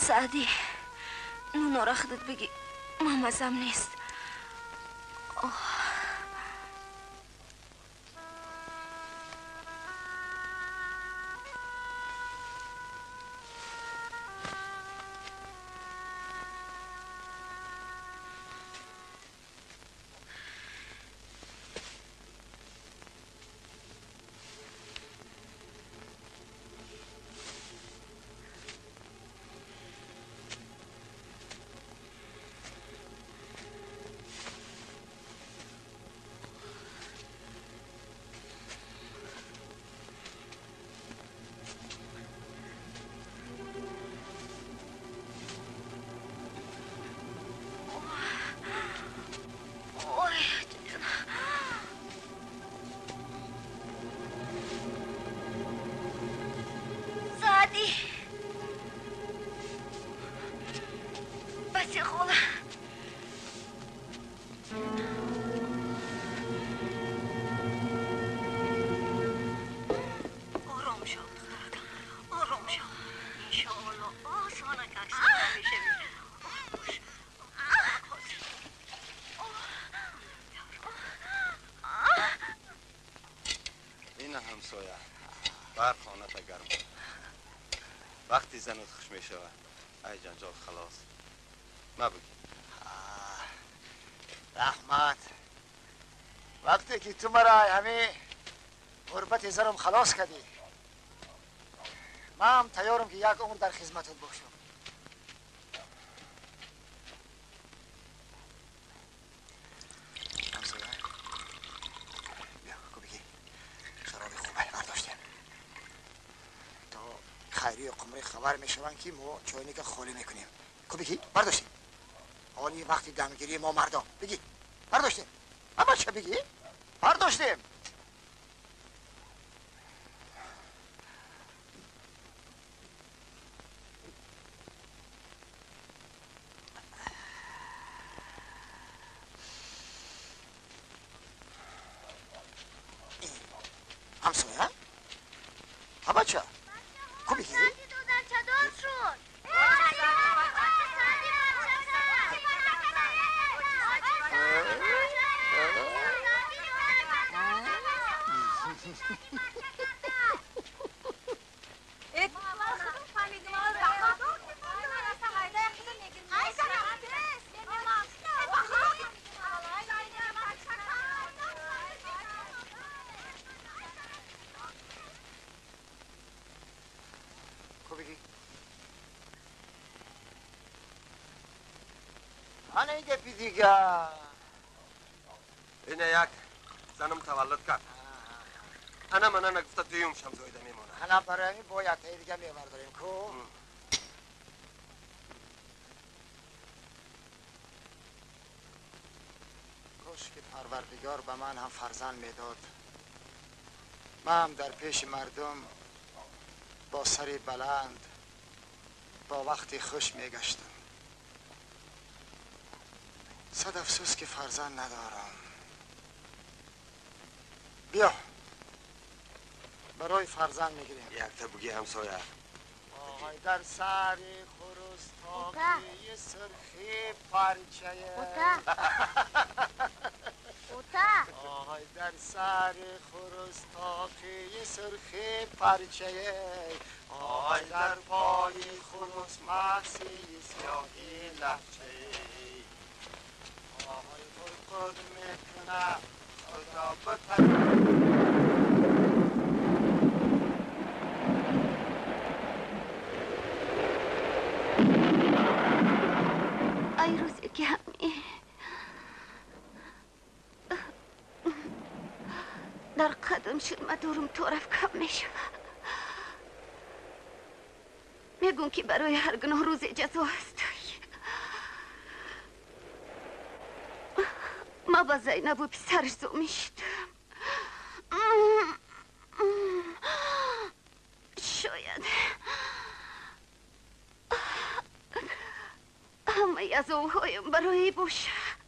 Саъдӣ, нунора худат бигӣ, ман мазам нест. Баси хола. Ором шав, духтаракам. Ором шав. Иншоалло осона как сида мешавӣ. Ором бош. Ина ҳамсоя, бар хоната гарм. Вақти занат хуш мешавад, ай ҷанҷол халос. Ма бигӣ. Раҳмат. Вақте ки ту мара ҳами ғурбати занам халос кардӣ, ман тайёрам ки як умр дар хизматат бошам. Ҳамсоя, биё ку бигӣ, шароби хубе бардоштем. То хайрию қумрӣ хабар мешаванд ки мо чойника холӣ мекунем. Ку бигӣ, бардоштем. ҳоли вақти дамгирии мо мардон. Бигӣ, бардоштем. Ҳама ча бигӣ, бардоштем. Ҳамсоя? Ҳамача? Ку бигӣ? Ана ин гапи дига. Ина як занам таваллуд кард. Ана мана нагуфта дуюм шамзоида мемонад. Ана барои ҳамин бояд таи дига мебардорем ку. Кош ки Парвардигор ба ман ҳам фарзанд медод. Ман ҳам дар пеши мардум бо сари баланд бо вақти хуш мегаштам. Сад афсӯс ки фарзанд надорам. Биё барои фарзанд мегирем. Якта буги ҳамсоя. Ой дар сари хурус тоқии сурхи парчае. Ой дар сари хурус тоқии сурхи парчае. Ой дар пои хурус маҳсии сиёҳи лаҳчае. Ой қурқур мекунад худо битар. Ай рӯзе ки ҳами дар қадам ширмадорум тораф кам мешавад. Мегӯм ки барои ҳар гуноҳ рӯзе ҷазо ҳаст. Ма ба Зайнабу писараш зомӣ шудам. Шояд ҳамаи азобҳоям барои бошад.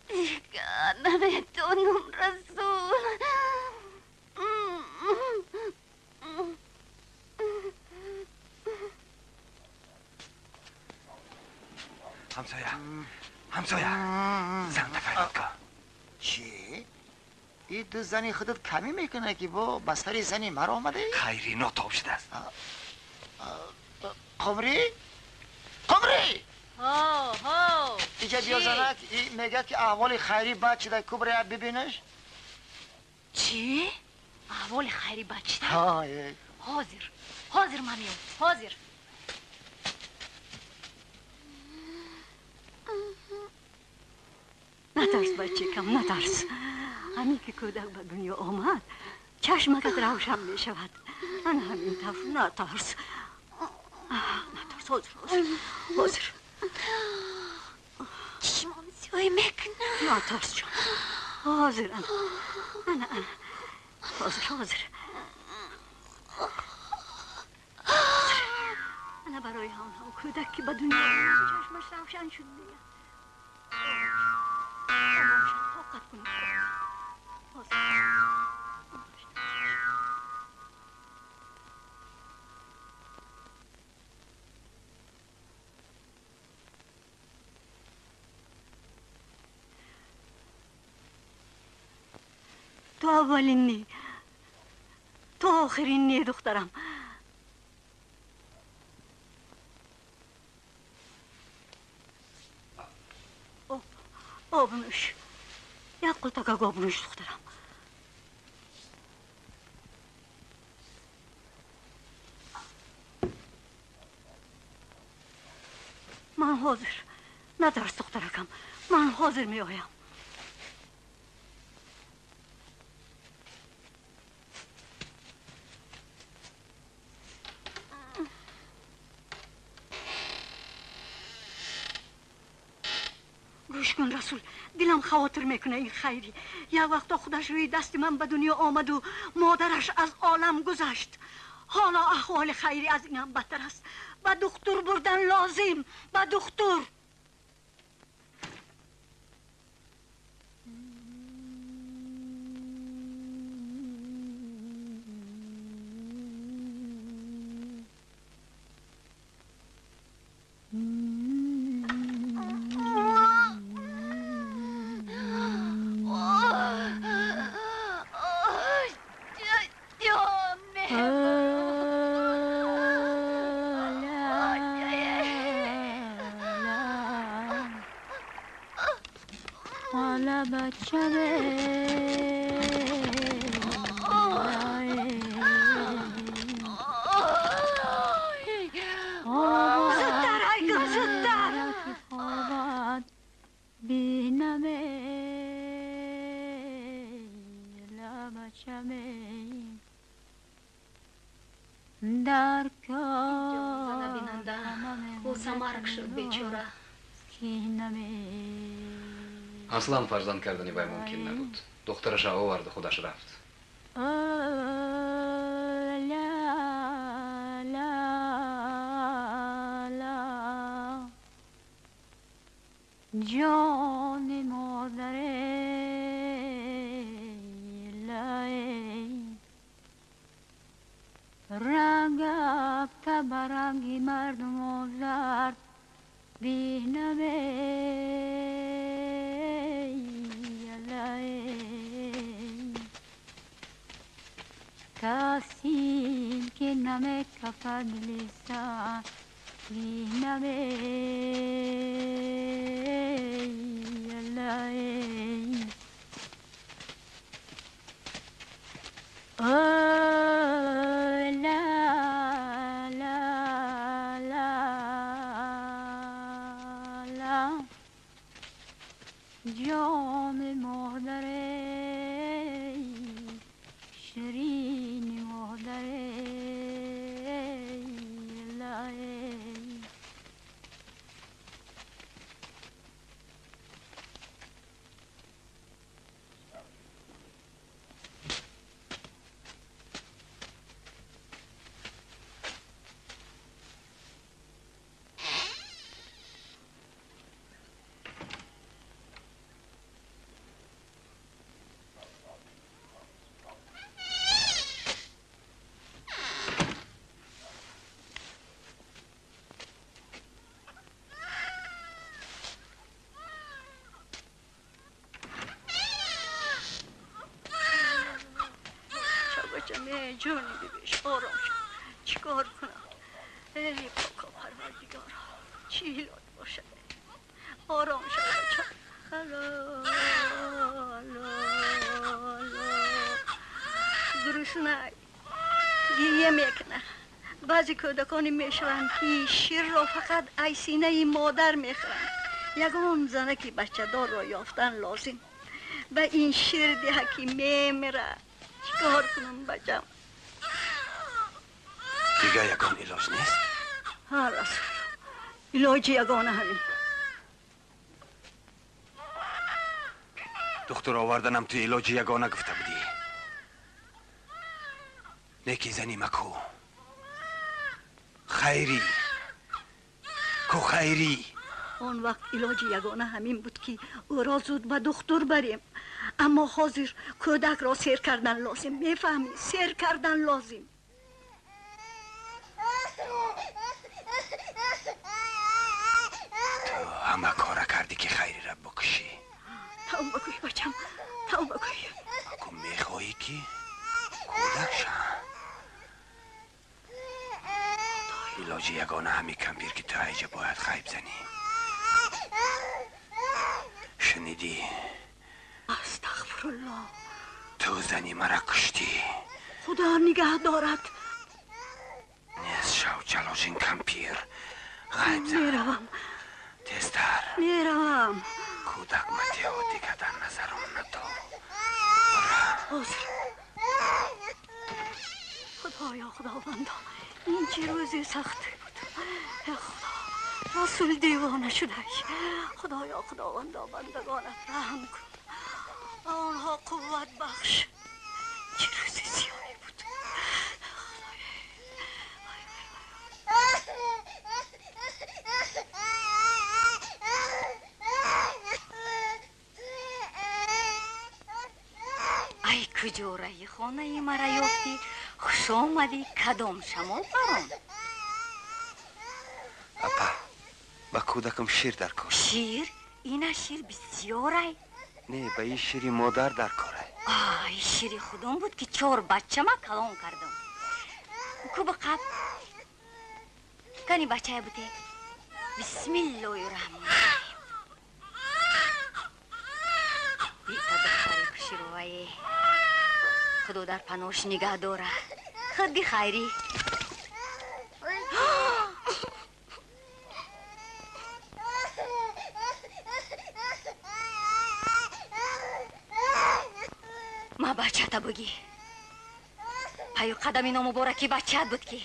Дигар наметонам, Расул. Ҳамсоя, ҳамсоя, занта фарёд кун. Чӣ? И ду зани худат камӣ мекунад ки бо ба сари зани маро омадӣ? Хайри нотоб шудааст. Қумрӣ? Қумрӣ! Ҳо, ҳо. Иҷа биё занак, и мегӯяд ки аҳволи хайрӣ бад шуда, ку бирая бибинаш? Чӣ? Аҳволи хайрӣ бад шуда? Ҳо. Ҳозир, ҳозир ман меом, ҳозир. Натарс, бачакам, натарс. Ҳамин ки кӯдак ба дунё омад, чашмакат равшан мешавад. Ана ҳамин тавр натарс. Ҳозир, ҳозир, ҳозир. Чашмом сиёҳ мекунад. Натарс ҷон. Ҳозир, ана, ана, ана. Ҳозир, ҳозир. Ана барои онҳо кӯдак ки ба дунё чашмаш равшан шуд дигар. Тоқат кунед. Ҳозир. Ту аввалин не, ту охирин не, духтарам. Об, об нӯш. Як қултакак об нӯш, духтарам. Ман ҳозир. Натарс, духтаракам. Ман ҳозир меоям. Гӯш кун, Расул, дилам хавотир мекунад ин Хайрӣ. Як вақто худаш рӯи дасти ман ба дунё омаду модараш аз олам гузашт. Ҳоло аҳволи Хайрӣ аз ин ҳам бадтар аст. Ба духтур бурдан лозим, ба духтур. Зудтар, Айгул, зудтар! Бинанда, ӯ самарк шуд бечора. Аслан фарзанд кардани вай мумкин набуд. Духтараша оварду, худаш рафт. Ҷони модаре ранг афта ба ранги мардуму зард бинаме. Касим ки намекафад лисан бинаме. Ла ла ла ла ҷони модаре ширини модаре. ҷони бибиш, ором шуд. Чӣ кор кунам? Эй пока парвардигоро, чӣ илоҷ бошад? Ором шуд, бачам. Алло, алло, алло. Гурусна гирья мекунад. Баъзе кӯдаконе мешаванд, ки ширро фақат ай синаи модар мехӯранд. Ягон занаки бачадорро ёфтан лозим. Ба ин шир диҳа, ки мемирад. Чӣ кор кунам, бачам? Дигар ягон илоҷ нест? Ҳа, Расул. Илоҷи ягона ҳамин. Духтур оварданам ту илоҷи ягона гуфта будӣ. Неки зани маку. Хайрӣ. Ку хайрӣ. Он вақт илоҷи ягона ҳамин буд ки ӯро зуд ба духтур барем. Аммо ҳозир кӯдакро сер кардан лозим. Мефаҳмӣ? Сер кардан лозим. Ту ҳама кора кардӣ ки хайриро букушӣ. Тавба кӯй бачам, тавба кӯй. Аку мехоҳӣ ки кӯдак ша? Илоҷи ягона ҳамин кампир ки ту айҷа бояд ғайб занӣ. Шунидӣ? Астағфируллоҳ. Ту зани мара куштӣ. Худо нигаҳ дорад. Нест шав ҷалошин кампир. Ғайб зан. Меравам. Тезтар. Меравам. Кӯдак матео дига дар назарам надор. Бура. Ҳозир. Худоё, Худовандо, ин чӣ рӯзи сахте буд. Э Худо, Расул девона шудай. Худоё, Худовандо, бандагонат раҳм кун. Ба онҳо қувват бахш. Чӣ рӯзи сиёҳе буд. Ай куҷораи хонаи мара ёфтӣ? Хуш омадӣ, кадом шамол барон? Апа, ба кӯдакам шир дар кор. Шир? Ина шир бисёрай. Не, ба ин шири модар дар корай. Ай, шири худум буд ки чор бачама калон кардам. Ку биқаб. Кани бачая буте. Бисмиллоҳи раҳмони раҳим. Бита духтари хушрӯвае. Худо дар панош нигаҳ дора. Худи хайрӣ. Ма бачата бугӣ. Паю қадами номубораки бачат буд ки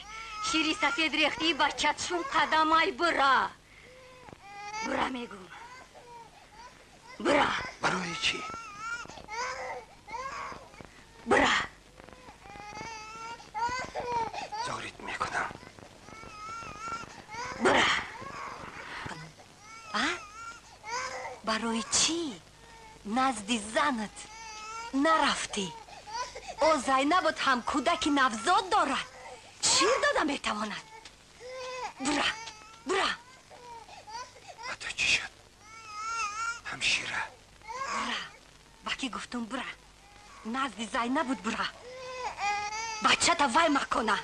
шири сафед рехтии бачат шум қадамай бура. Бура мегум. Бура. Барои чӣ? Бура. Зорит мекунам. Бура. А? Барои чӣ? Назди занат нарафтӣ. О Зайнабот ҳам кӯдаки навзод дорад. Шир дода метавонад. Бура, бура. Ба ту чӣ шуд? Ҳамшира. Бура. Ба кӣ гуфтум бура? Назди Зайнабут бура. Бачата вай макона.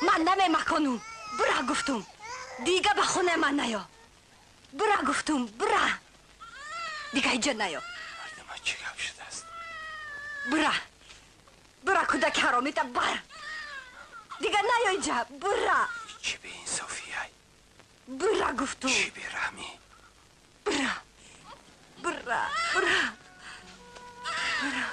Ман намемаконум. Бура гуфтум. Дига ба хонаи ман наё. Бура гуфтум, бура. Дига иҷо наё. Мардума чӣ гап шудааст? Бура. Бура кӯдаки ҳаромита бар. Дига наё иҷа. Бура. Чӣ беинсофиай? Бура гуфтум. Чӣ бераҳмӣ? Бура. Бура, бура. Бура.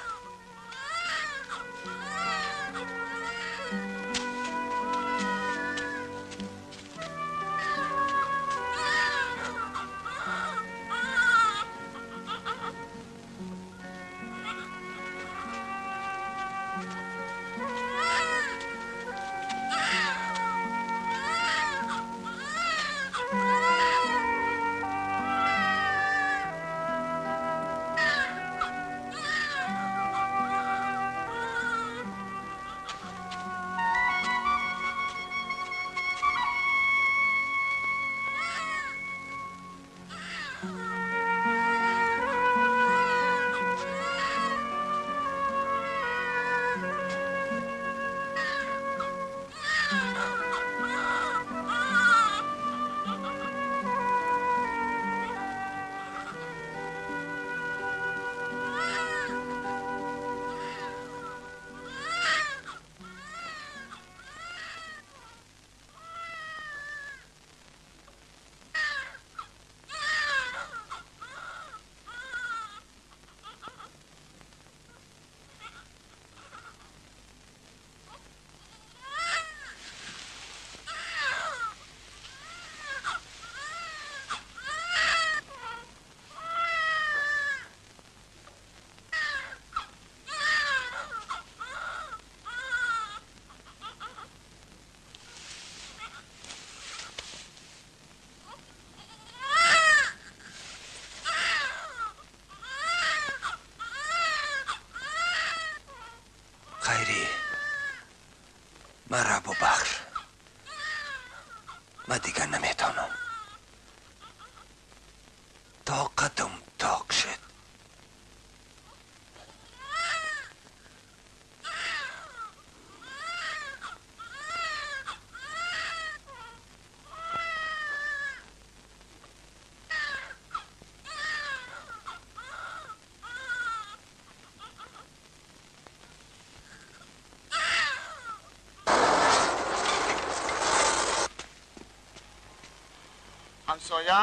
Ҳамсоя?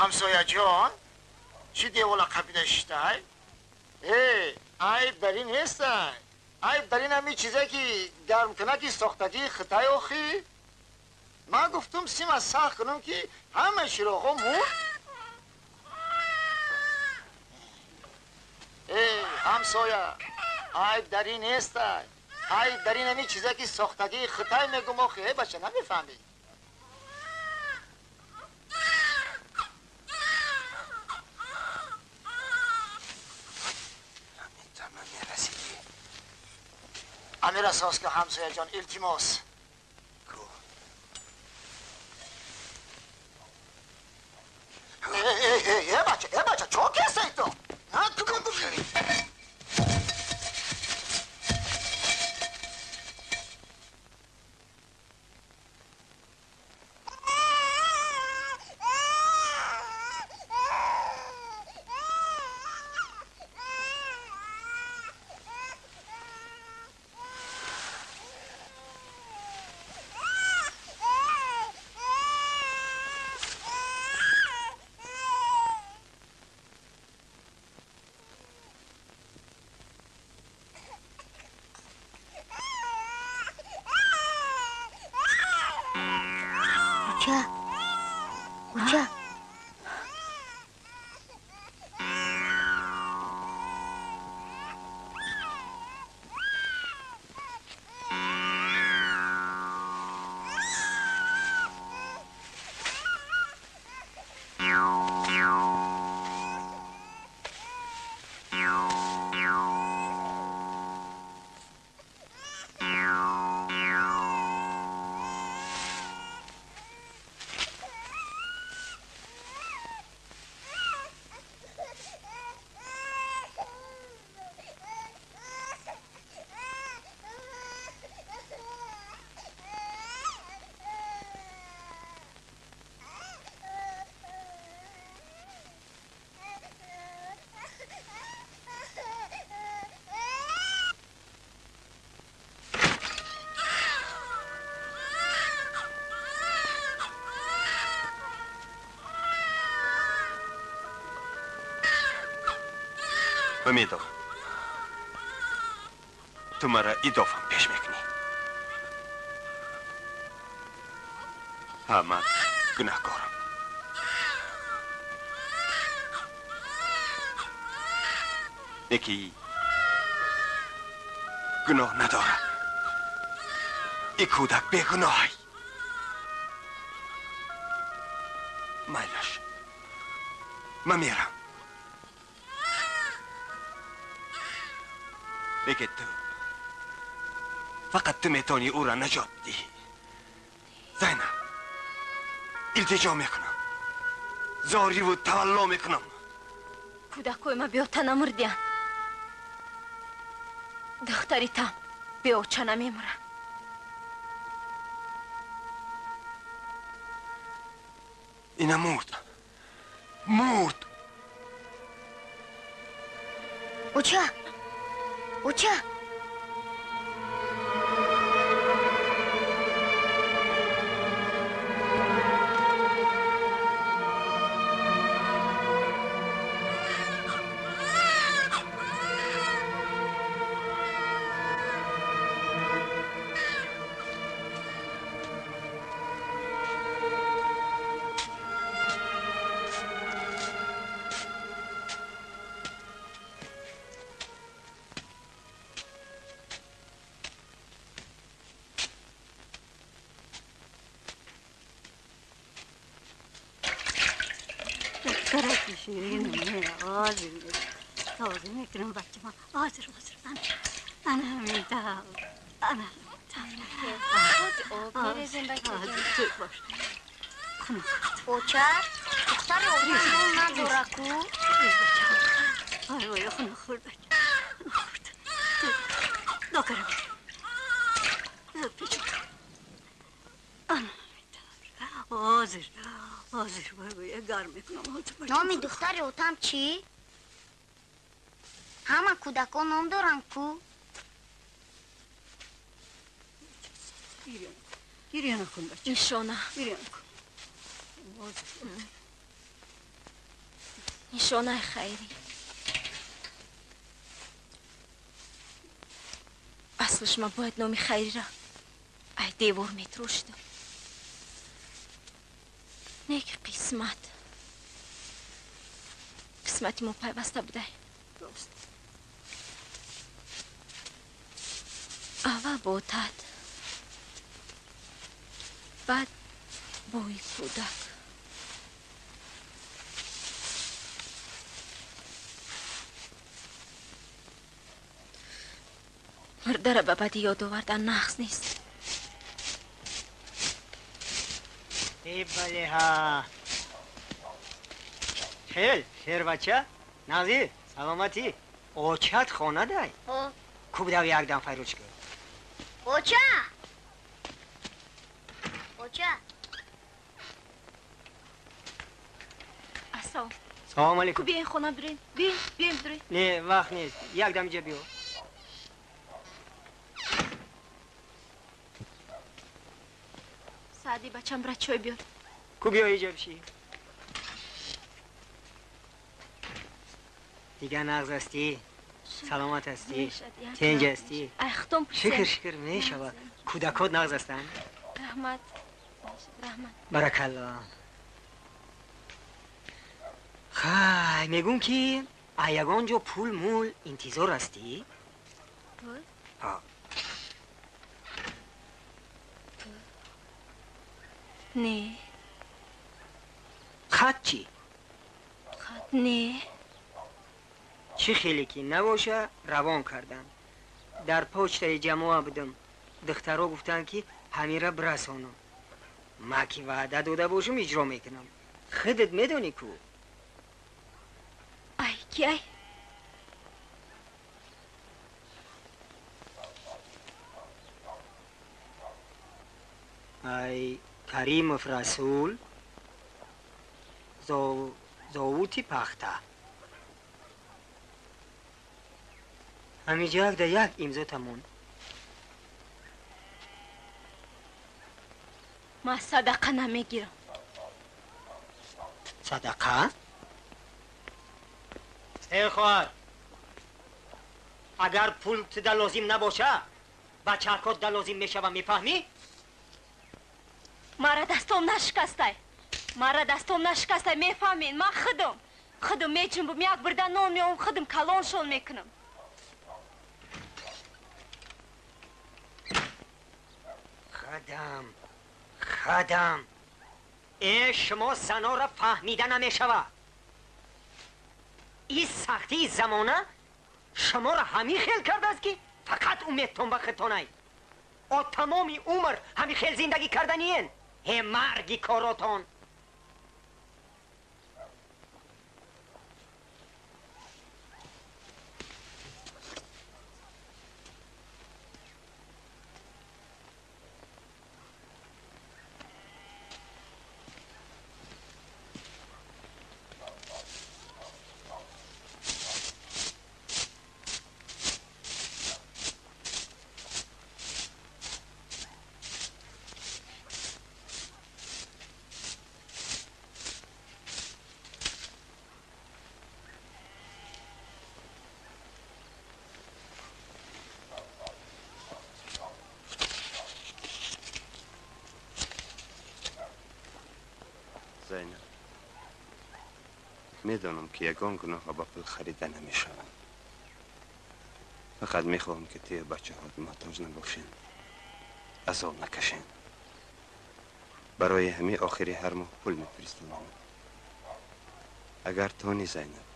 Ҳамсоя ҷон, чӣ девола қапида шиштай? Э, айб дар ин нестай. Айб дар ин ҳамин чизе ки гармкунаки сохтагии Хитай охӣ. Ман гуфтум сима сахт кунам ки ҳама чироғҳо мурд. Э, ҳамсоя, айб дар ин нестай. Айб дар ин ҳамин чизе ки сохтагии Хитай мегум охӣ. Э, бача, намефаҳмӣ? Амир асос ки ҳамсояҷон, илтимос. Э, бача, э, бача, чо кесай ту? На, ту Уча. Умедов, ту маро идофам пеш мекунӣ. Ҳа, ман гунаҳкорам. Яки гуноҳ надорад. И кӯдак бегуноҳай. Майлаш, ман мерам. Лекин ту фақат ту метавонӣ ӯро наҷот диҳӣ. Зайнаб, илтиҷо мекунам, зориву тавалло мекунам. Кӯдакҳои ма беота намурдиянд. Духтари там беоча намемурад. Ина мурд, мурд. Оча! Оча! تازه میکنم بچه من. آزر آزر انا همین تا انا اوچا دختر اوچا نداره کو آی وای خونه خورد بچه خورد نکرم آزر Ҳозир гарм мекунам. Номи духтари отам чӣ? Ҳама кӯдакон ном доранд ку? Гиря накун, бача. Нишона. Гиря накун. Нишонаи хайрӣ. Аслаш ма бояд номи хайриро ай девор метрошидам. Не ки қисмат. Қисмати мо пайваста будай. Аввал бо отат, баъд бои кӯдак. Мурдара ба баъди ёд овардан нағз нест. Э, бале ҳа. Хел, шербача, нағзӣ, саломатӣ. Очат хона дай? Ҳо. Кубдав якдам файрӯч кун. Оча! Оча! Ассалом. Салом алейкум. Ку биёин хона бирем. Биёин, биёин бирем. Не, вақт нест. Якдам иҷа биё. Саъди, бачам, бира чой биёр. Ку биё иҷа бишӣ. Дига нағз ҳастӣ? Саломат ҳастӣ? Тинҷ ҳастӣ? Ай, худом пурсем. Шукр, шукр, мешавад. Кӯдакот нағз ҳастанд? Раҳмат. Раҳмат. Баракалло. Хай, мегӯм ки а ягон ҷо пул мул интизор ҳастӣ? Пул? Ҳа. Не. Хат чӣ? Хат не. Чӣ хеле ки набоша равон кардам. Дар почтаи ҷамоа будам. Духтаро гуфтанд ки ҳамира бирасонам. Ма ки ваъда дода бошам иҷро мекунам. Худат медонӣ ку? Ай, ки ай? Ай, Каримов Расул, зовути пахта. Ҳамиҷа якда як имзо тамон. Ман садақа намегирам. Садақа? Эй хоҳар, агар пул туда лозим набоша, бачаакот да лозим мешава, мефаҳмӣ? Мара дастом нашикастай. Мара дастом нашикастай, мефаҳмед? Ман худам. Худам меҷунбум, як бирда нон меовам, худам калоншон мекунам. Хадам, хадам. Э, шумо занора фаҳмида намешава. Ин сахтии замона шуморо ҳамин хел кардааст ки фақат умедтон ба худтонай. О тамоми умр ҳамин хел зиндагӣ карданиен. Э, марги коротон. Зайнаб, медонам ки ягон гуноҳро ба пул харида намешаванд. Фақат мехоҳам ки тую бачаҳот муҳтоҷ набошен, азоб накашен. Барои ҳамин охири ҳар моҳ пул мефиристонам. Агар тони, Зайнаб,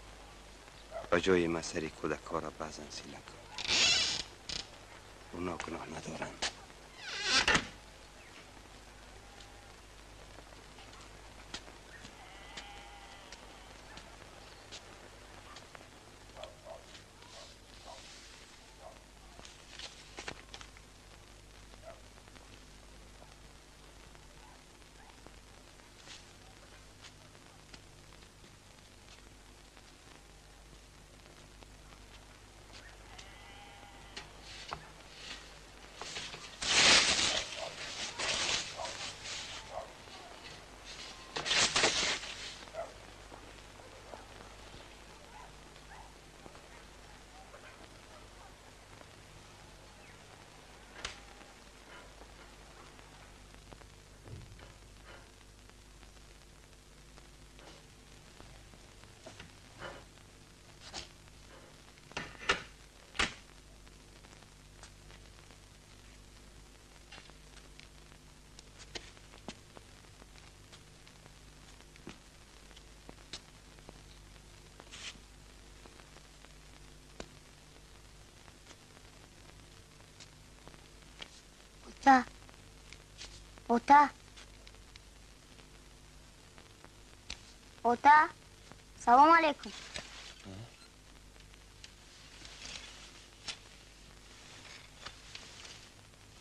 ба ҷои ман сари кӯдакҳоро баъзан сила кун. Оно гуноҳ надоранд. Ота, ота, ота, салом алейкум.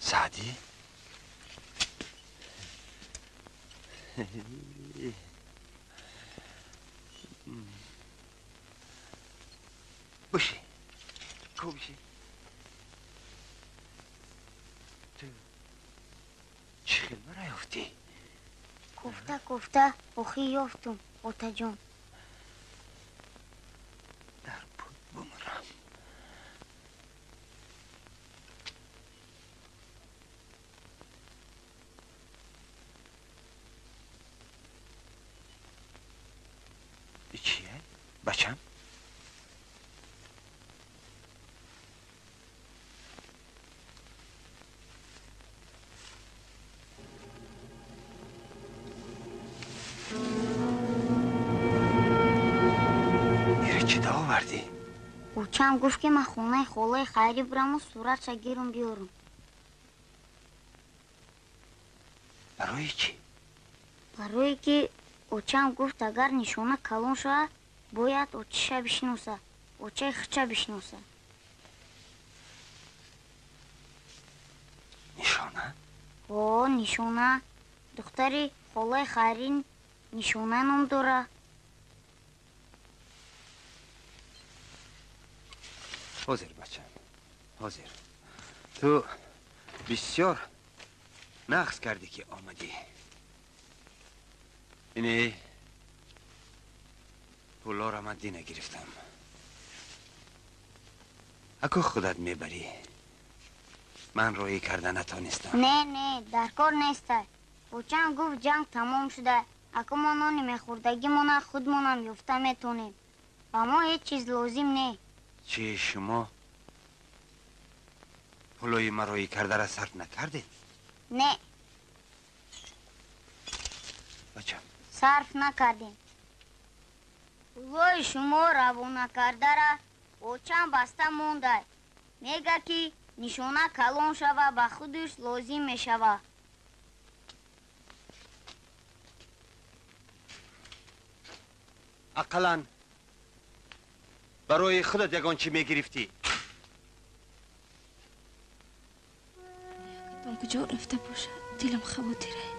Саъдӣ? Биши, ку биши. Ту чӣ хел мара ёфтӣ? Кофта кофта охӣ ёфтум, отаҷон. Дар буд бумрам. Чие, бачам? Ира чӣ овардӣ? Очам гуфт, ки ман хонаи холаи Хайрӣ бираму суратша гирум биёрум. Барои чӣ? Барое ки очам гуфт, агар Нишона калон шавад, бояд очиша бишиноса, очаи худша бишиноса. Нишона? О, Нишона. Духтари холаи Хайрӣ Нишона ном дорад. Ҳозир, бачам, ҳозир. Ту бисёр нағз кардӣ, ки омадӣ. Ине пулҳоро ман дина гирифтам. Аку худат мебарӣ. Ман роҳӣ карда натонистам. Не, не, дар кор нестай. Очам гуфт, ҷанг тамом шуда, аку мо нони мехӯрдагимона худмонам ёфта метонем. Ба мо ҳеҷ чиз лозим не. Чӣ, шумо пулои мароӣ кардара сарф накардед? Не. Бачам, сарф накардем. Пулои шумо равона кардара очам баста мондай. Мега, ки Нишона калон шава, ба худаш лозим мешава. Ақаллан барои худат ягон чӣ мегирифтӣ. Якатон куҷо рафта бошад, дилам хавотирае.